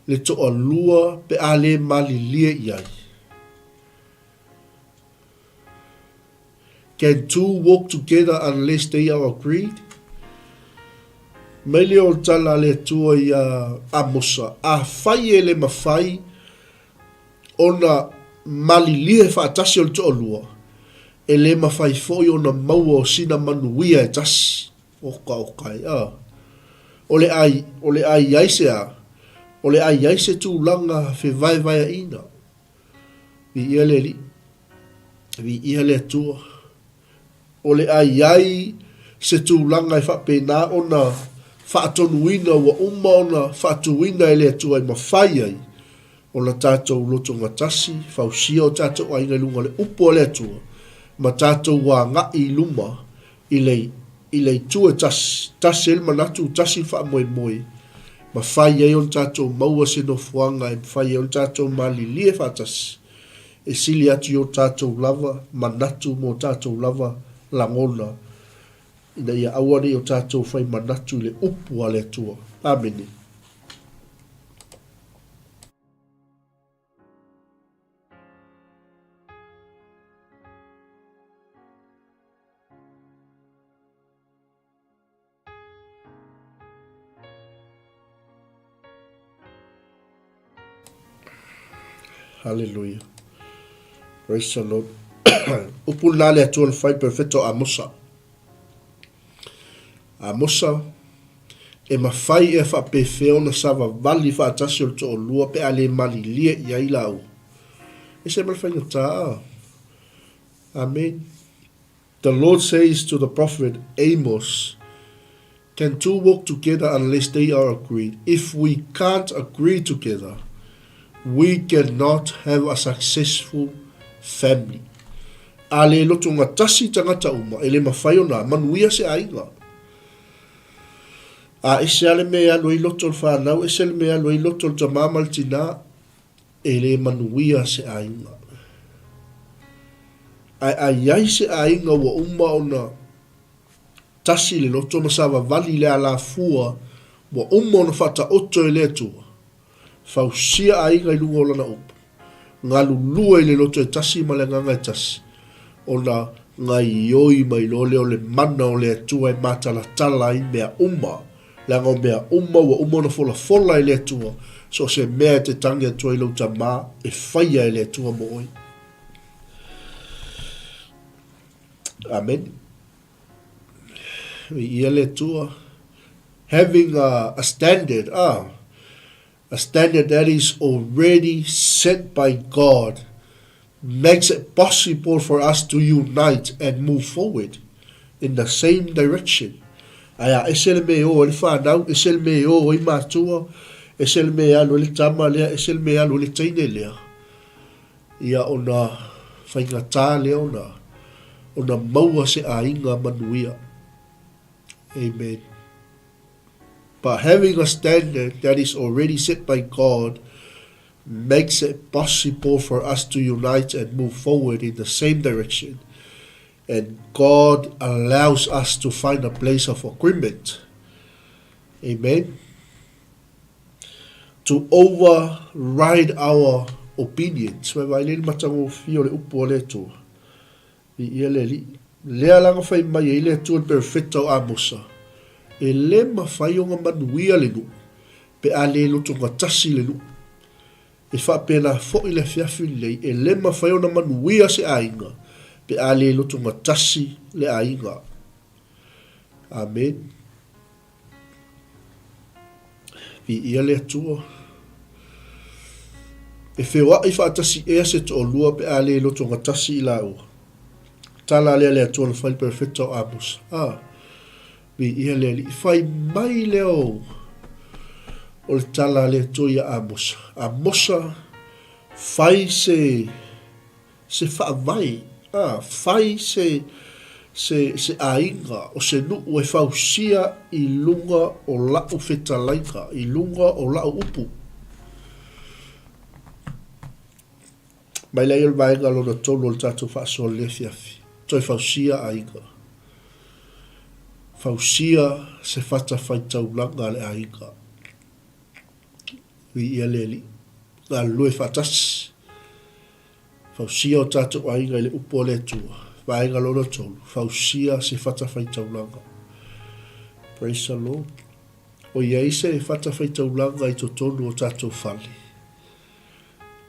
le toalua pe a le malilie i ai? Can two walk together unless they are agreed? Mai lea o le tala a le Atua ia Amosa, Afai e le mafai ona malilie faatasi o le toalua, e le mafai foi ona maua o sina manuia e tasi. Oka oka e, a. O le a, o le a i ai se a? O le a i ai se tulaga fevaevaeaʻina? Viia le Alii. Viia le Atua. O le a i ai se tulaga e faapena ona faatonuina ua uma ona faatuina e le Atua e mafai ai ona tatou lotogatasi, fausia o tatou aiga i luga o le upu a le Atua, ma tatou agai i luma i le i le itu e tasi, tasi ai le manatu, tasi le faamoemoe, mafai ai ona tatou maua se nofoaga e mafai ai ona tatou malilie faatasi, e sili atu i o tatou lava manatu ma o tatou lava lagona, ina ia aua ne i o tatou fai manatu i le upu a le Atua. Amene. Hallelujah. Praise the Lord. Upu lena le Atua na fai perfecto Amosa. Amosa, e mafai ea faapefea ona savavali faatasi o le toalua pe a le malilie i ai laua. Ese ma le faigata. Amen. The Lord says to the prophet Amos, Can two walk together unless they are agreed? If we can't agree together, we cannot have a successful family. A le loto tasi tagata uma, e le mafai ona manuia se aiga. A ese lava le mea e alu ai loto o le whanau, ese le mea e alu ai loto o le tamā ma le tinā, e le manuia se aiga. Ae a i ai se aiga ua uma ona tasi le loto ma savavali i le alafua ua uma ona faataoto e le Atua, fausia aiga i luga o Lana upu, galulue i le loto e tasi ma le agaga e tasi, ona gaioi mai loa lea o le mana o le Atua e matalatala ai mea uma Leaga o mea uma ua uma ona folafola e le Atua, so o se mea e te tangi atu ai lou tama, e faia e le Atua mo oe. Amen. Viia le Atua. Having a, a standard, ah, A standard that is already set by God makes it possible for us to unite and move forward in the same direction. Ae a ese le mea e o ai le whanau, ese le mea e o ai matua, ese le mea e alu ai le tama lea, ese le mea e alu ai le teine lea. Ia ona faigata lea ona, ona maua se aiga manuia. Amen. But having a standard that is already set by God makes it possible for us to unite and move forward in the same direction. And God allows us to find a place of agreement. Amen. To override our opinions. Vai vai le matagofie o le upu o le Atua. Viia le Alii. Lea la na fai mai ai le Atua i le perofeta o Amosa, E le mafai ona manuia le nuu, pe a le lotogatasi le nuu. E faapena foi le afiafi lenei, e le mafai ona manuia se aiga pe a le lotogatasi le aiga. Amene. Viia le Atua. E feoai faatasi ea se toalua pe a le lotogatasi i laua. Tala lea le Atua na fai le perofeta o Amosa. Ah, viia le Alii. Fai mai lea o, o le tala a le Atua ia Amosa. Amosa, fai se se faavae, a, fai se, se, se aiga o se nuu e fausia i luga o la'u fetalaiga, i luga o la'u upu. Mai lea i o le vaega lona tolu o le tatou faasoa i lenei afiafi, toe fausia aiga. Fausia se fatafaitaulaga a le aiga. Viia le Alii. Galulue faatasi. Fausia o tatou aiga i le upu a le Atua. Vaega lona tolu, fausia se fatafaitaulaga. Praise the Lord. O i ai se fatafaitaulaga i totonu o tatou fale.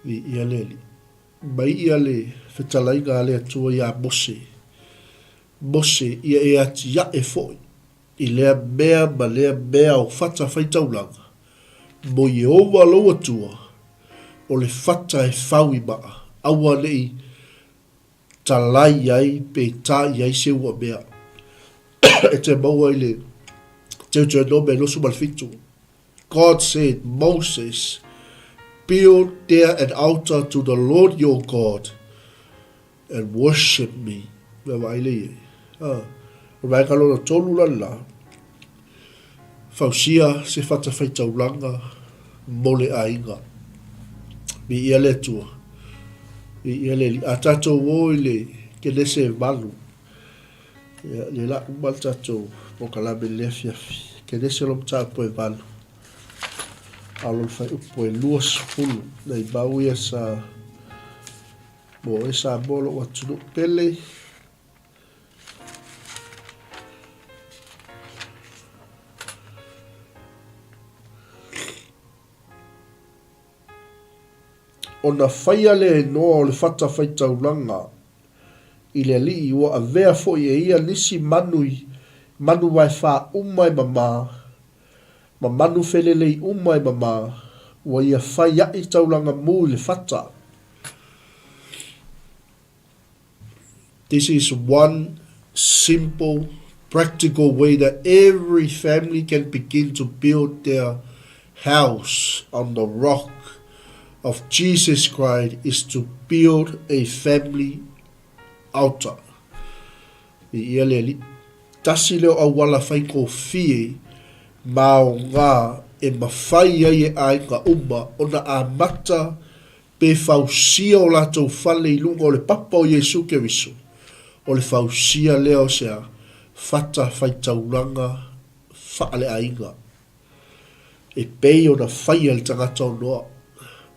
Viia le Alii. Mai ia le fetalaiga a le Atua iā Mose. Mose, ia e atiae foi i lea mea ma lea mea o fatafaitaulaga, mo Ieova lou Atua, o le fata e fau i maa, aua ne i talai ai pe ta i ai se ua mea. E te maua i le Deuteronome 27. God said, Moses, build there an altar to the Lord your God, And worship me. Mea vaai lea i ai. Ah, o le vaega lona tolu la le la, fausia se fatafaitaulaga mo le aiga. Viia le Atua. Viia le Alii. A tatou o i le Kenese e valu, ia, le la uma le tatou polokalame i le afiafi. Kenese lo mataupu e valu. A o lona faaiupu e 20, nai mau ia sa Mo oe Samoa lou atunuu pele. Ona faia lea e Noa o le fatafaitaulaga i le alii, ua avea foi e ia nisi manu i manu vaefā uma e mamā, ma manu felelei uma e mamā, ua ia fai aʻi taulaga mū i le fata. This is one simple, practical way that every family can begin to build their house on the rock of Jesus Christ is to build a family altar. I ia le alii. Tasi lea o auala faigofie ma aoga e mafai ai e aiga uma ona amata pe fausia o latou fale i luga o le papa o Iesu Keriso, o le fausia lea o sea fata faitaulaga faaleaiga e pei ona faia e le tagata o Noa.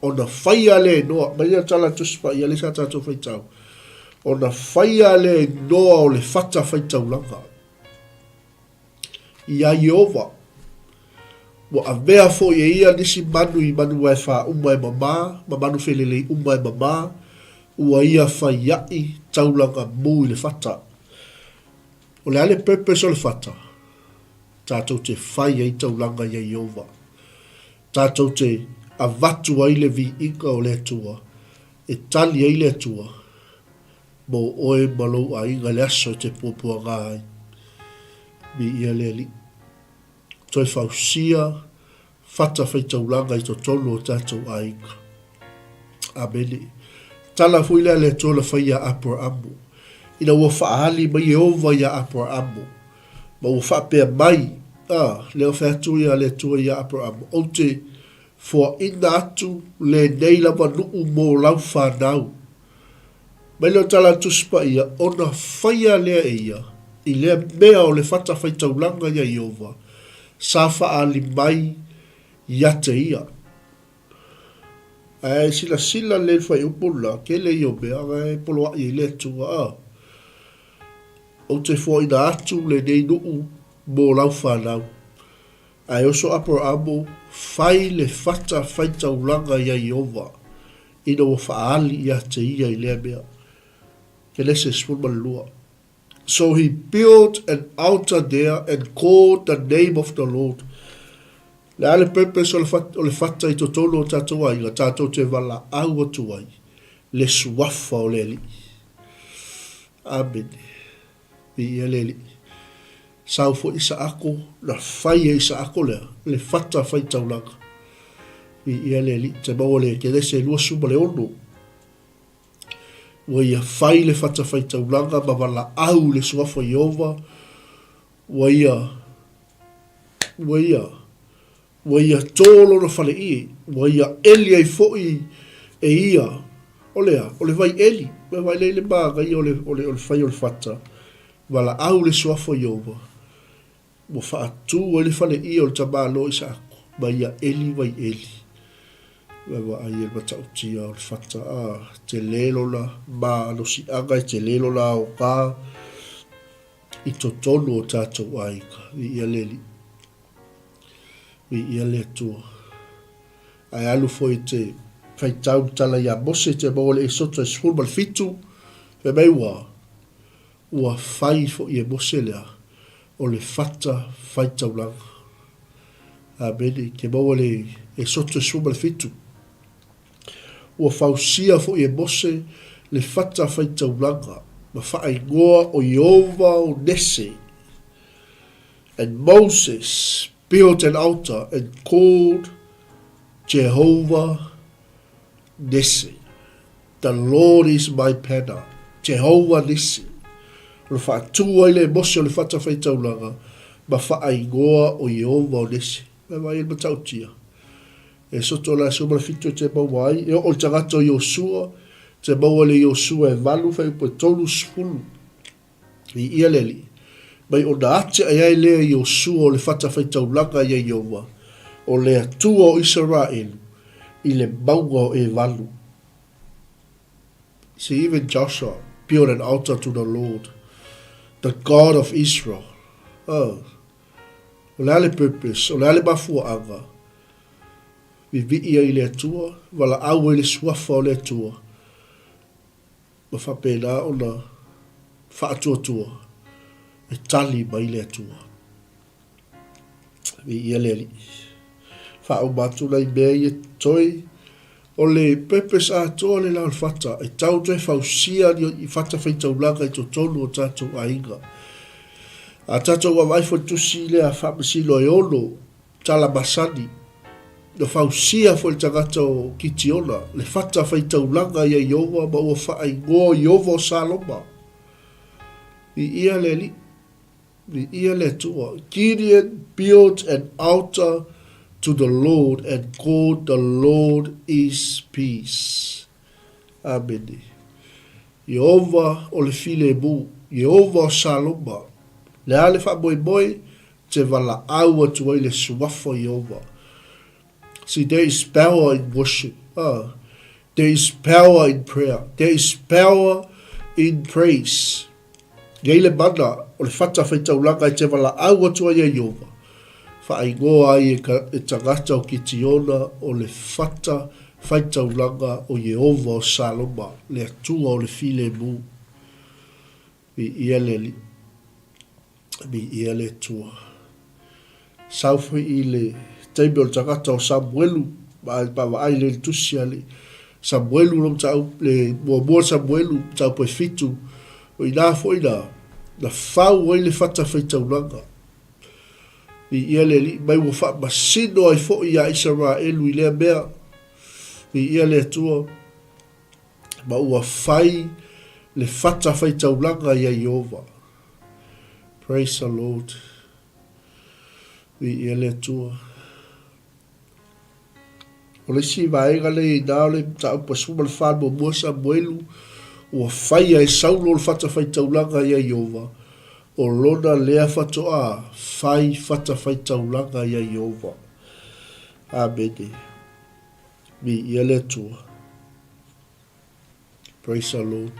Ona faia lea e Noa, mai lea tala a Tusi Paia lea sa tatou faitau, ona faia lea e Noa o le fata faitaulaga. Iā Ieova. Ua avea foi e ia nisi manu i manu waefā uma e mamā, ma manu felelei uma e mamā, ua ia fai aʻi taulaga mū i le fata. O le a le purpose o le fata? Tatou te fai ai taulaga iā Ieova. Tatou te avatu ai le viiga o le Atua, e tali ai le Atua. Mō oe ma lou aiga i le aso e te puapuagā ai. Viia le Alii. Toe fausia fata faitaulaga i totonu o tatou aiga. Amene. Tala foi lea a le Atua na fai iā Aperaamu, ina ua faaali mai Ieova iā Aperaamu, ma ua faapea mai, a, lea ua fai atu ia le Atua iā Aperaamu, Ou te foaina atu lenei lava nuu mō lau fanau, Mai lea o tala a le Tusi Paia, ona faia lea e ia i lea mea o le fatafaitaulaga iā Ieova, sa faaali mai ia te ia. Ae silasila lelei i le fuaiupu lela, tele ia o mea e poloai ai le Atua, a. Ou te foaina atu lenei nuu mo lau fanau. Ae oso Aperaamo, fai le fata faitaulaga ia Ieova, ina ua faaali ia te ia i lea mea. Kenese 12. So he built an altar there and called the name of the Lord. Le a le purpose o le, o le fata i totonu o tatou aiga, tatou te valaau atu ai le suafa o le Alii. Amene. Viia le Alii. Sau foi Isaako, na fai e Isaako lea, le fata fai taulaga. Viia le Alii. Te maua le Kenese 26. Ua ia fai le fatafaitaulaga ma valaau i le Suafa Ieova, ua ia, ua ia, ua ia tō lona faleie, ua ia ʻeli ai foi e ia, o le a? O le vai ʻeli. Ua vaai lea i le manaia o le, o le, o le fai o le fata, valaau i le Suafa Ieova. Ua faatu ai le faleie o le tamaloa Isaako ma ia eli vai eli. Ua vaai e le matautia o le fata, a, tele lona malosiaga, e tele lona aoga i totonu o tatou aiga. Viia le Alii. Viia le Atua. Ae alu foi te faitau le tala ia Mose te maua le Esoto e 17, fai mai ua, Ua fai foi e Mose lea, o le fata faitaulaga. Amene. Ke maua le Esoto 17. Ua fausia foi e Mose le fata faitaulaga ma faaigoa o Ieova o Nese. And Moses built an altar and called Jehovah Nissi. The Lord is my banner, Jehovah Nissi. O le faatū ai le Mose o le fatafaitaulaga ma faaigoa o Ieova o Nisi. Mai vaai ai le matautia. E soto la se uma fitu e te maua ai. E oo le tagata o Iosua, te maua le Iosua e valu fuaiupu e 30. Viia le Alii. Mai ona ate ai ai lea Iosua o le fatafaitaulaga ia Ieova, o le Atua o Isaraelu, i le mauga o Evalu. See, even Joshua built an altar to the Lord, the God of Israel. Oh. O le a le purpose, o le a le mafuaaga, vivii ai i le Atua, valaau ai le suafa o le Atua, ma faapena ona faatuatua e tali mai le Atua. Viia le Alii. Faauma atu nai mea ia totoe. O le purpose atoa le la o le fata, e tau toe fausia ni fata faitaulaga i totonu o tatou aiga. A tatou vaavaai foi tusi lea Faamasino e ono, tala masani, na fausia foi le tagata o Kitiona, le fata faitaulaga ia Ieova ma ua faaigoa o Ieova o Saloma. Viia le Alii, viia le Atua. Gideon built an altar to the Lord and called the Lord is peace. Amene. Ieova o le filemu, Ieova o Saloma. Le a le faamoemoe? Te valaau atu ai le suafa o Ieova. See, there is power in worship. Ah, there is power in prayer. There is power in praise. I ai le mana o le fata whaitaulaga e te valaau atu ai a Ieova. Whaingoa ai e, ka, e tangata o Kitiona o le fata whaitaulaga o Ieova o Saloma, le Atua o le filemu. Viia le Alii. Viia le Atua. Sau foi i le taimi o le tagata o Samuelu, ma vaavaai lea i le tusi a le Samuelu lo mataupu, le muamua Samuelu, mataupu e fitu, o ina foi na, na fau ai le fatafaitaulaga. Viia le Alii, mai ua faamasino ai foi ia Isaraelu i lea mea. Viia le Atua. Ma ua fai le fata faitaulaga ia Ieova. Praise the Lord. Viia le Atua. O le isi vaega lea i ina o le mataupu e 14 muamua Samuelu, ua faia e Saulo le fata faitaulaga ia Ieova, o lona lea faatoa fai fata faitaulaga ia Ieova. Amene. Viia le Atua. Praise the Lord.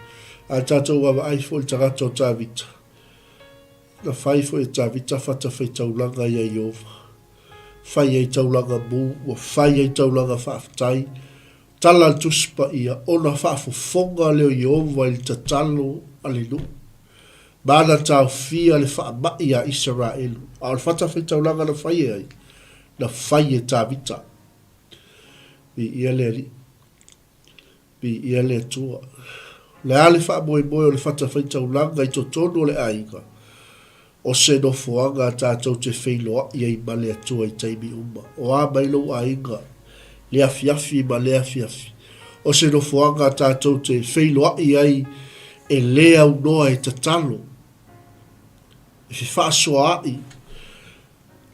A tatou vaavaai foi i le tagata o Tavita. Na fai foi e Tavita fatafaitaulaga ia Ieova. fai ai taulaga mū, ua fai ai taulaga faafetai. Tala a le Tusi Paia, Ona faafofoga lea o Ieova i le tatalo a le nuu, ma ana taofia le faamai a Isaraelu. A o le fatafaitaulaga na fai e ai? Na fai e Tavita. Viia le Alii. Viia le Atua. O le a le faamoemoe o le fatafaitaulaga i totonu o le aiga? O se nofoaga tatou te feiloai ai ma le Atua i taimi uma. O a mai lou aiga, le afiafi ma lea afiafi. O se nofoaga tatou te feiloai ai e le aunoa e tatalo, e fefaasoaai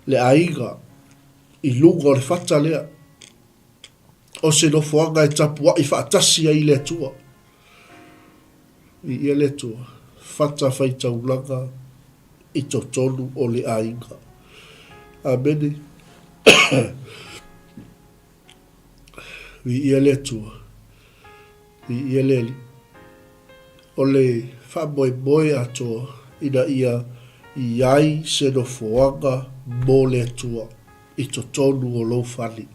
le aiga i luga o le fata lea. O se nofoaga e tapuai faatasi ai i le Atua. Viia le Atua, fatafaitaulaga i totonu o le aiga. Amene. Viia le Atua, viia le Alii. O le faamoemoe atoa ina ia i ai se nofoaga mo le Atua i totonu o lou fale.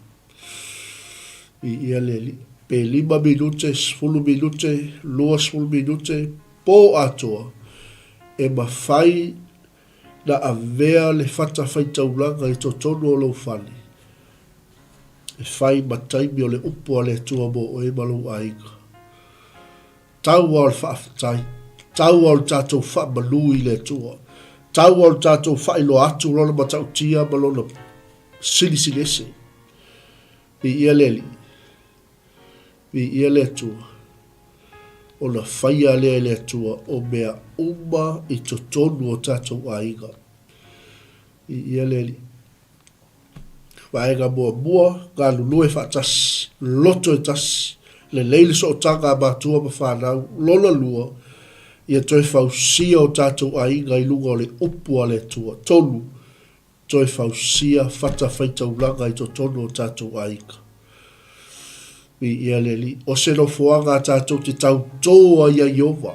Viia le Alii. Pe lima minute, sefulu minute, 20 minute, po atoa, e mafai na avea le fatafaitaulaga i totonu o lou fale, e fai ma taimi o le upu a le Atua mo oe ma lou aiga. Tau a o le faafetai. Tau a o le tatou faamalu i le Atua. Tau a o le tatou faailoa atu Lona matautia ma Lona silisili ese. Viia le Alii. Viia le Atua. Ona faia lea e le Atua o mea uma i totonu o tatou aiga. Viia le Alii. Vaega muamua, galulue faatasi, loto e tasi, lelei le sootaga a matua ma fanau. Lona lua, ia toe fausia o tatou aiga i luga o le upu a le Atua. Tolu, toe fausia fatafaitaulaga i totonu o tatou aiga. Viia le Alii. O se nofoaga a tatou te tautō ai ia Ieova.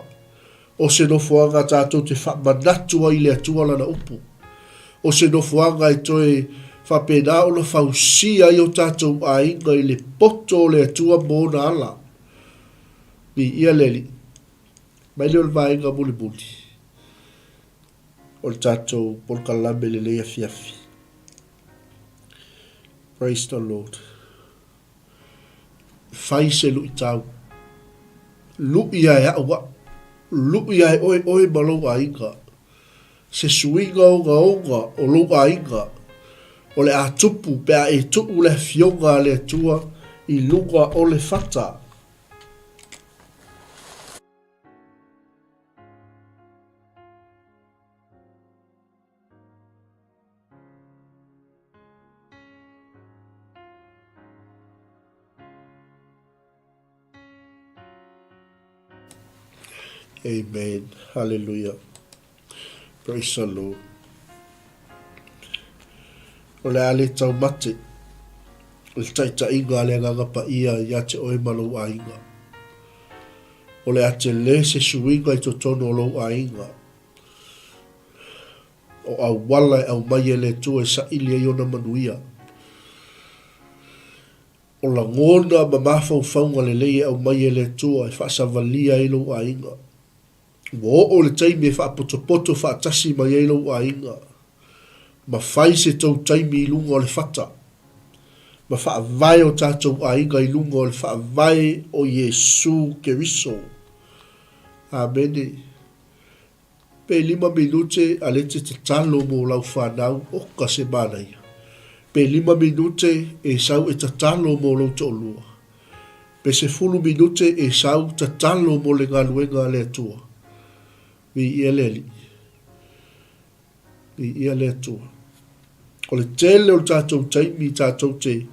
O se nofoaga tatou te faamanatu ai i le Atua Lana upu. O se nofoaga e toe faapena ona fausia ai o tatou aiga i le poto o le Atua ma Ona ala. Viia le Alii. Mai lea o le vaega mulimuli o le tatou polokalame i lenei afiafi. Praise the Lord. Fai se luitau. Luʻi ae au au. Luʻi ae oe oe ma lou aiga. Se suiga ogaoga o lou aiga o le a tupu pe a e tuu le Afioga a le Atua i luga o le fata. Amen. Hallelujah. Praise the Lord. O le a le taumate le taitaiga a le Agaga Paia ia te oe ma lou aiga. O le a tele se suiga i totonu o lou aiga. O auala e aumai e le Atua e saili ai ona manuia. O lagona ma mafaufauga lelei e aumai e le Atua e faasavalia ai lou aiga. Ua oo le taimi e faapotopoto faatasi mai ai lou aiga, ma fai se tou taimi i luga o le fata, ma faavae o tatou aiga i luga o le faavae o Iesu Keriso. Amene. Pe lima minute a le te tatalo mo lau fanau, oka se manaia. Pe lima minute e sau e tatalo mo lou toalua. Pe sefulu minute e sau tatalo mo le galuega a le Atua. Viia le Alii. Viia le Atua. O le tele o le tatou taimi tatou te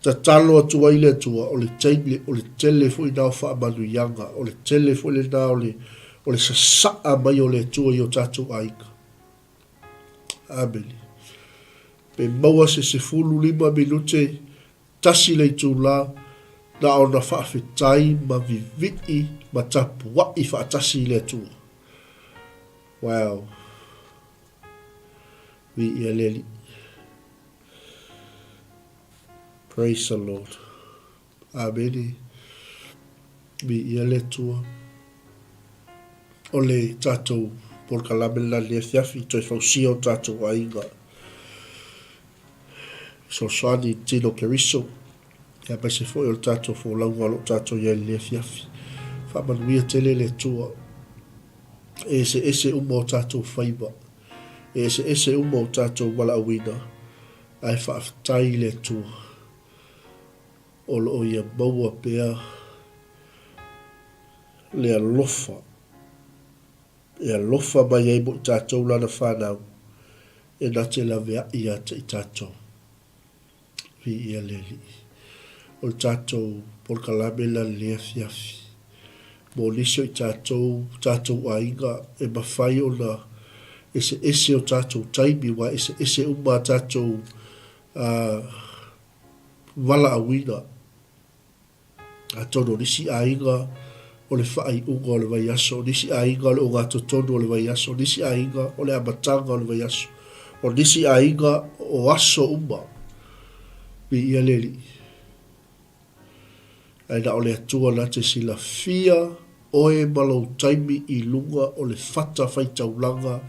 Tatalo atu ai le Atua, o le taimi, o le tele foi lena o faamanuiaga, o le tele foi lena o le, o le sasaa mai o le Atua i o tatou aiga. Amene. Pe maua se 15 minute, tasi le itulā, na ona faafetai ma vivii ma tapuai faatasi i le Atua. Wow. Viia le Alii. Praise the Lord. Amene. Viia le Atua. O le tatou polokalame lena i lenei afiafi, toe fausia o tatou aiga. Fesoasoani i tino Keriso, aemaise foi o le tatou folauga o lo o tatou i ai i lenei afiafi. Faamanuia tele le Atua. E eseese uma o tatou faiva. E eseese uma o tatou valaauina, ae faafetai i le Atua o lo o Ia maua pea le alofa e alofa mai ai mo i tatou Lana fanau e na te laveai ia te i tatou. Viia le Alii. O le tatou polokalame la lenei afiafi, mo nisi o i tatou, tatou aiga, e mafai ona eseese o tatou taimi, aua e eseese uma a tatou valaauina. Atonu o nisi aiga o le faaiuga o le vaiaso, o nisi aiga o le ogatotonu o le vaiaso, o nisi aiga o le amataga o le vaiaso, o nisi aiga o aso uma. Viia le Alii. Ae na o le Atua na te silafia oe ma lou taimi i luga o le fata faitaulaga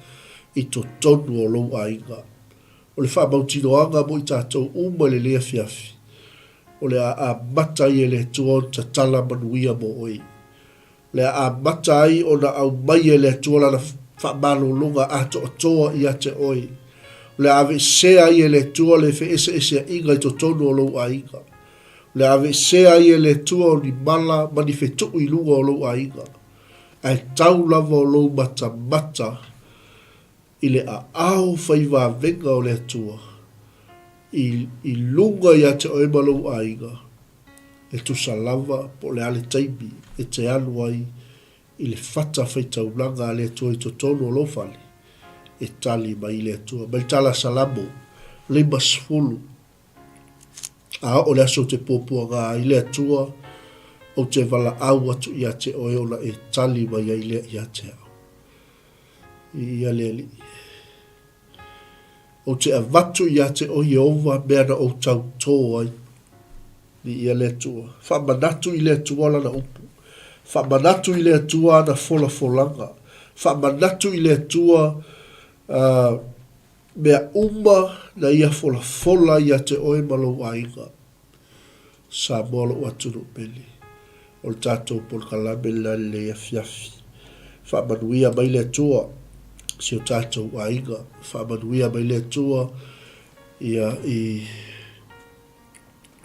i totonu o lou aiga. O le faamautinoaga mo i tatou uma i lenei afiafi, o le a amata ai e le Atua ona tatala manuia mo oe. O le a amata ai ona aumai e le Atua Lana faamalologa atoatoa ia te oe. O le a aveesea ai e le Atua le feeseeseaiga i totonu o lou aiga. O le a aveesea ai e le Atua o ni mala ma ni fetuu i luga o lou aiga. Ae tau lava o lou matamata i le aao fai vavega o le Atua i, i luga ia te oe ma lou aiga, e tusa lava po o le a le taimi e te alu ai i le fata faitaulaga a le Atua i totonu o lou fale, e tali mai le Atua. Mai le Tala Salamo 50, A oo le aso ou te puapuaga ai le Atua, ou te valaau atu ia te oe ona e tali mai ai lea ia te au. Viia le Alii. Ou te avatu ia te oe Ieova mea na ou tautō ai. Viia le Atua. Faamanatu i le Atua lana upu. Faamanatu i le Atua ana folafolaga. Faamanatu i le Atua uh, mea uma na ia folafola ia te oe ma lou aiga. Samoa lou atunuu pele. O le tatou polokalame lena i lenei afiafi. Faamanuia mai le Atua si o tatou aiga. Faamanuia mai le Atua ia i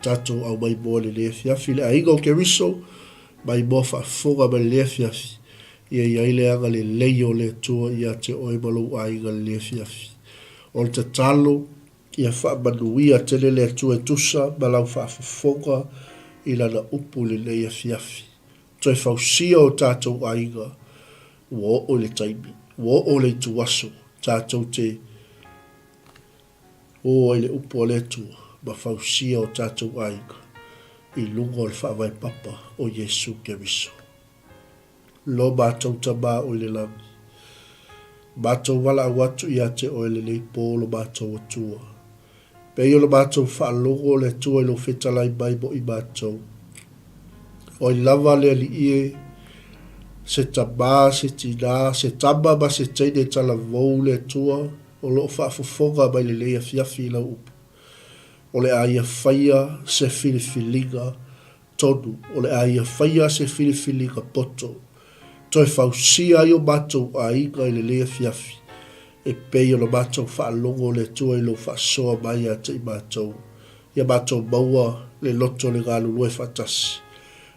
tatou aumaimoa i lenei afiafi. Le aiga o Keriso, maimoa faafofoga mai lenei afiafi. Ia i ai le agalelei o le Atua ia te oe ma lou aiga i lenei afiafi. O le tatalo Ia faamanuia tele le Atua e tusa ma lau faafofoga i Lana upu i lenei afiafi. Toe fausia o tatou aiga, ua oo i le taimi, ua oo le ituaso, tatou te o ai le upu a le Atua ma fausia o tatou aiga i luga o le faavae papa o Iesu Keriso. Lo matou Tama o i le lagi. Matou valaau atu ia te Oe lenei po lo matou Atua. Pei ona matou faalogo le Atua i lou fetalai mai mo i matou. O ai lava le Alii e, se tama, se tina, se tama ma se teine talavou le Atua o lo o faafofoga mai lenei afiafi i lau upu. O le a ia faia se filifiliga tonu, o le a ia faia se filifiliga poto, toe fausia ai o matou aiga i lenei afiafi, e pei ona matou faalogo le Atua i lou faasoa mai ia te i matou, ia matou maua le loto le galulue faatasi.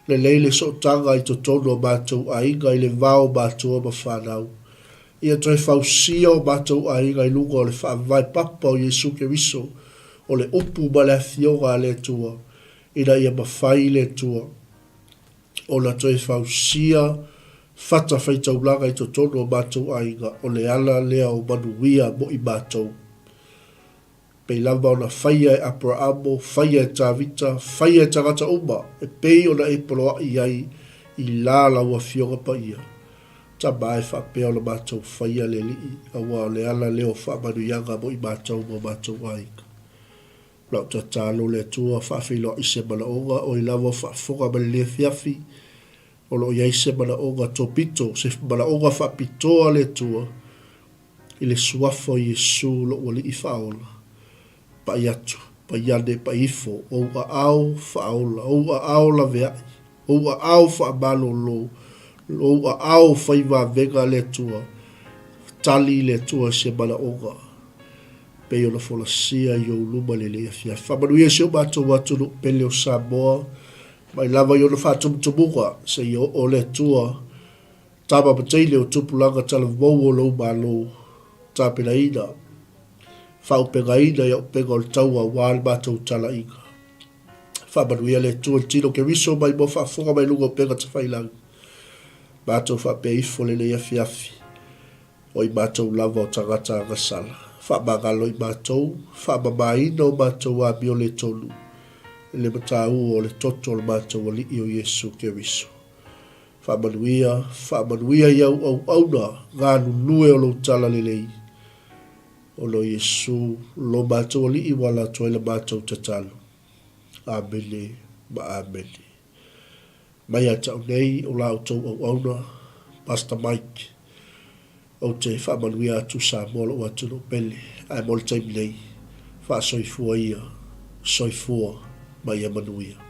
Lelei le sootaga i totonu o matou aiga i le va o matua ma fanau. Ia toe fausia o matou aiga i luga o le faavae papa o Iesu Keriso, o le upu ma le Afioga a le Atua, ina ia mafai le Atua ona toe fausia fatafaitaulaga i totonu o matou aiga, o le ala lea o manuia mo i matou. Pei lava ona faia e Aperaamo, faia e Tavita, faia e tagata uma, e pei ona e poloaʻi ai i la lau Afioga Paia. Tama e faapea ona matou faia le Alii, aua o le ala lea o faamanuiaga mo i matou ma o matou aiga. Lau tatalo le Atua faafeiloai se manaoga oi lava o faafofoga mai lenei afiafi o lo o i ai se manaoga topito, se manaoga faapitoa le Atua i le Suafa o Iesu lou Alii Faaola. Pai atu, pai ane, pai ifo, ou aao faaola, ou aao laveai, ou aao faamalolo, ou aao fai vavega le Atua, tali le Atua i se manaoga pei ona folasia i ou luma i lenei afiafi. Faamanuia i si o matou atunuu pele o Samoa, mai lava i ona faatumutumuga seia oo le Atua Tama ma teine o tupulaga talavou o lou Malo, tapenaina, faaaupegaina i auupega o le taua aua le matou talaiga. Faamanuia le Atua i le tino Keriso mai moa faafofoga mai luga o upega tafailagi. Matou faapea ifo lenei afiafi, o i matou lava o tagata agasala. Faamagalo i matou, faamamaina o matou amio le tonu i le mataua o le toto o le matou Alii o Iesu Keriso. Faamanuia, faamanuia i au auauna galulue o lou talalelei. Ona o Iesu, lo matou Alii ua ala atu ai la matou tatalo. Amene ma amene. Mai ia te au nei o la outou auauna, Pastor Mike, ou te faamanuia atu Samoa lou atunuu pele, ae mo le taimi nei, faasoifua ia, soifua ma ia manuia.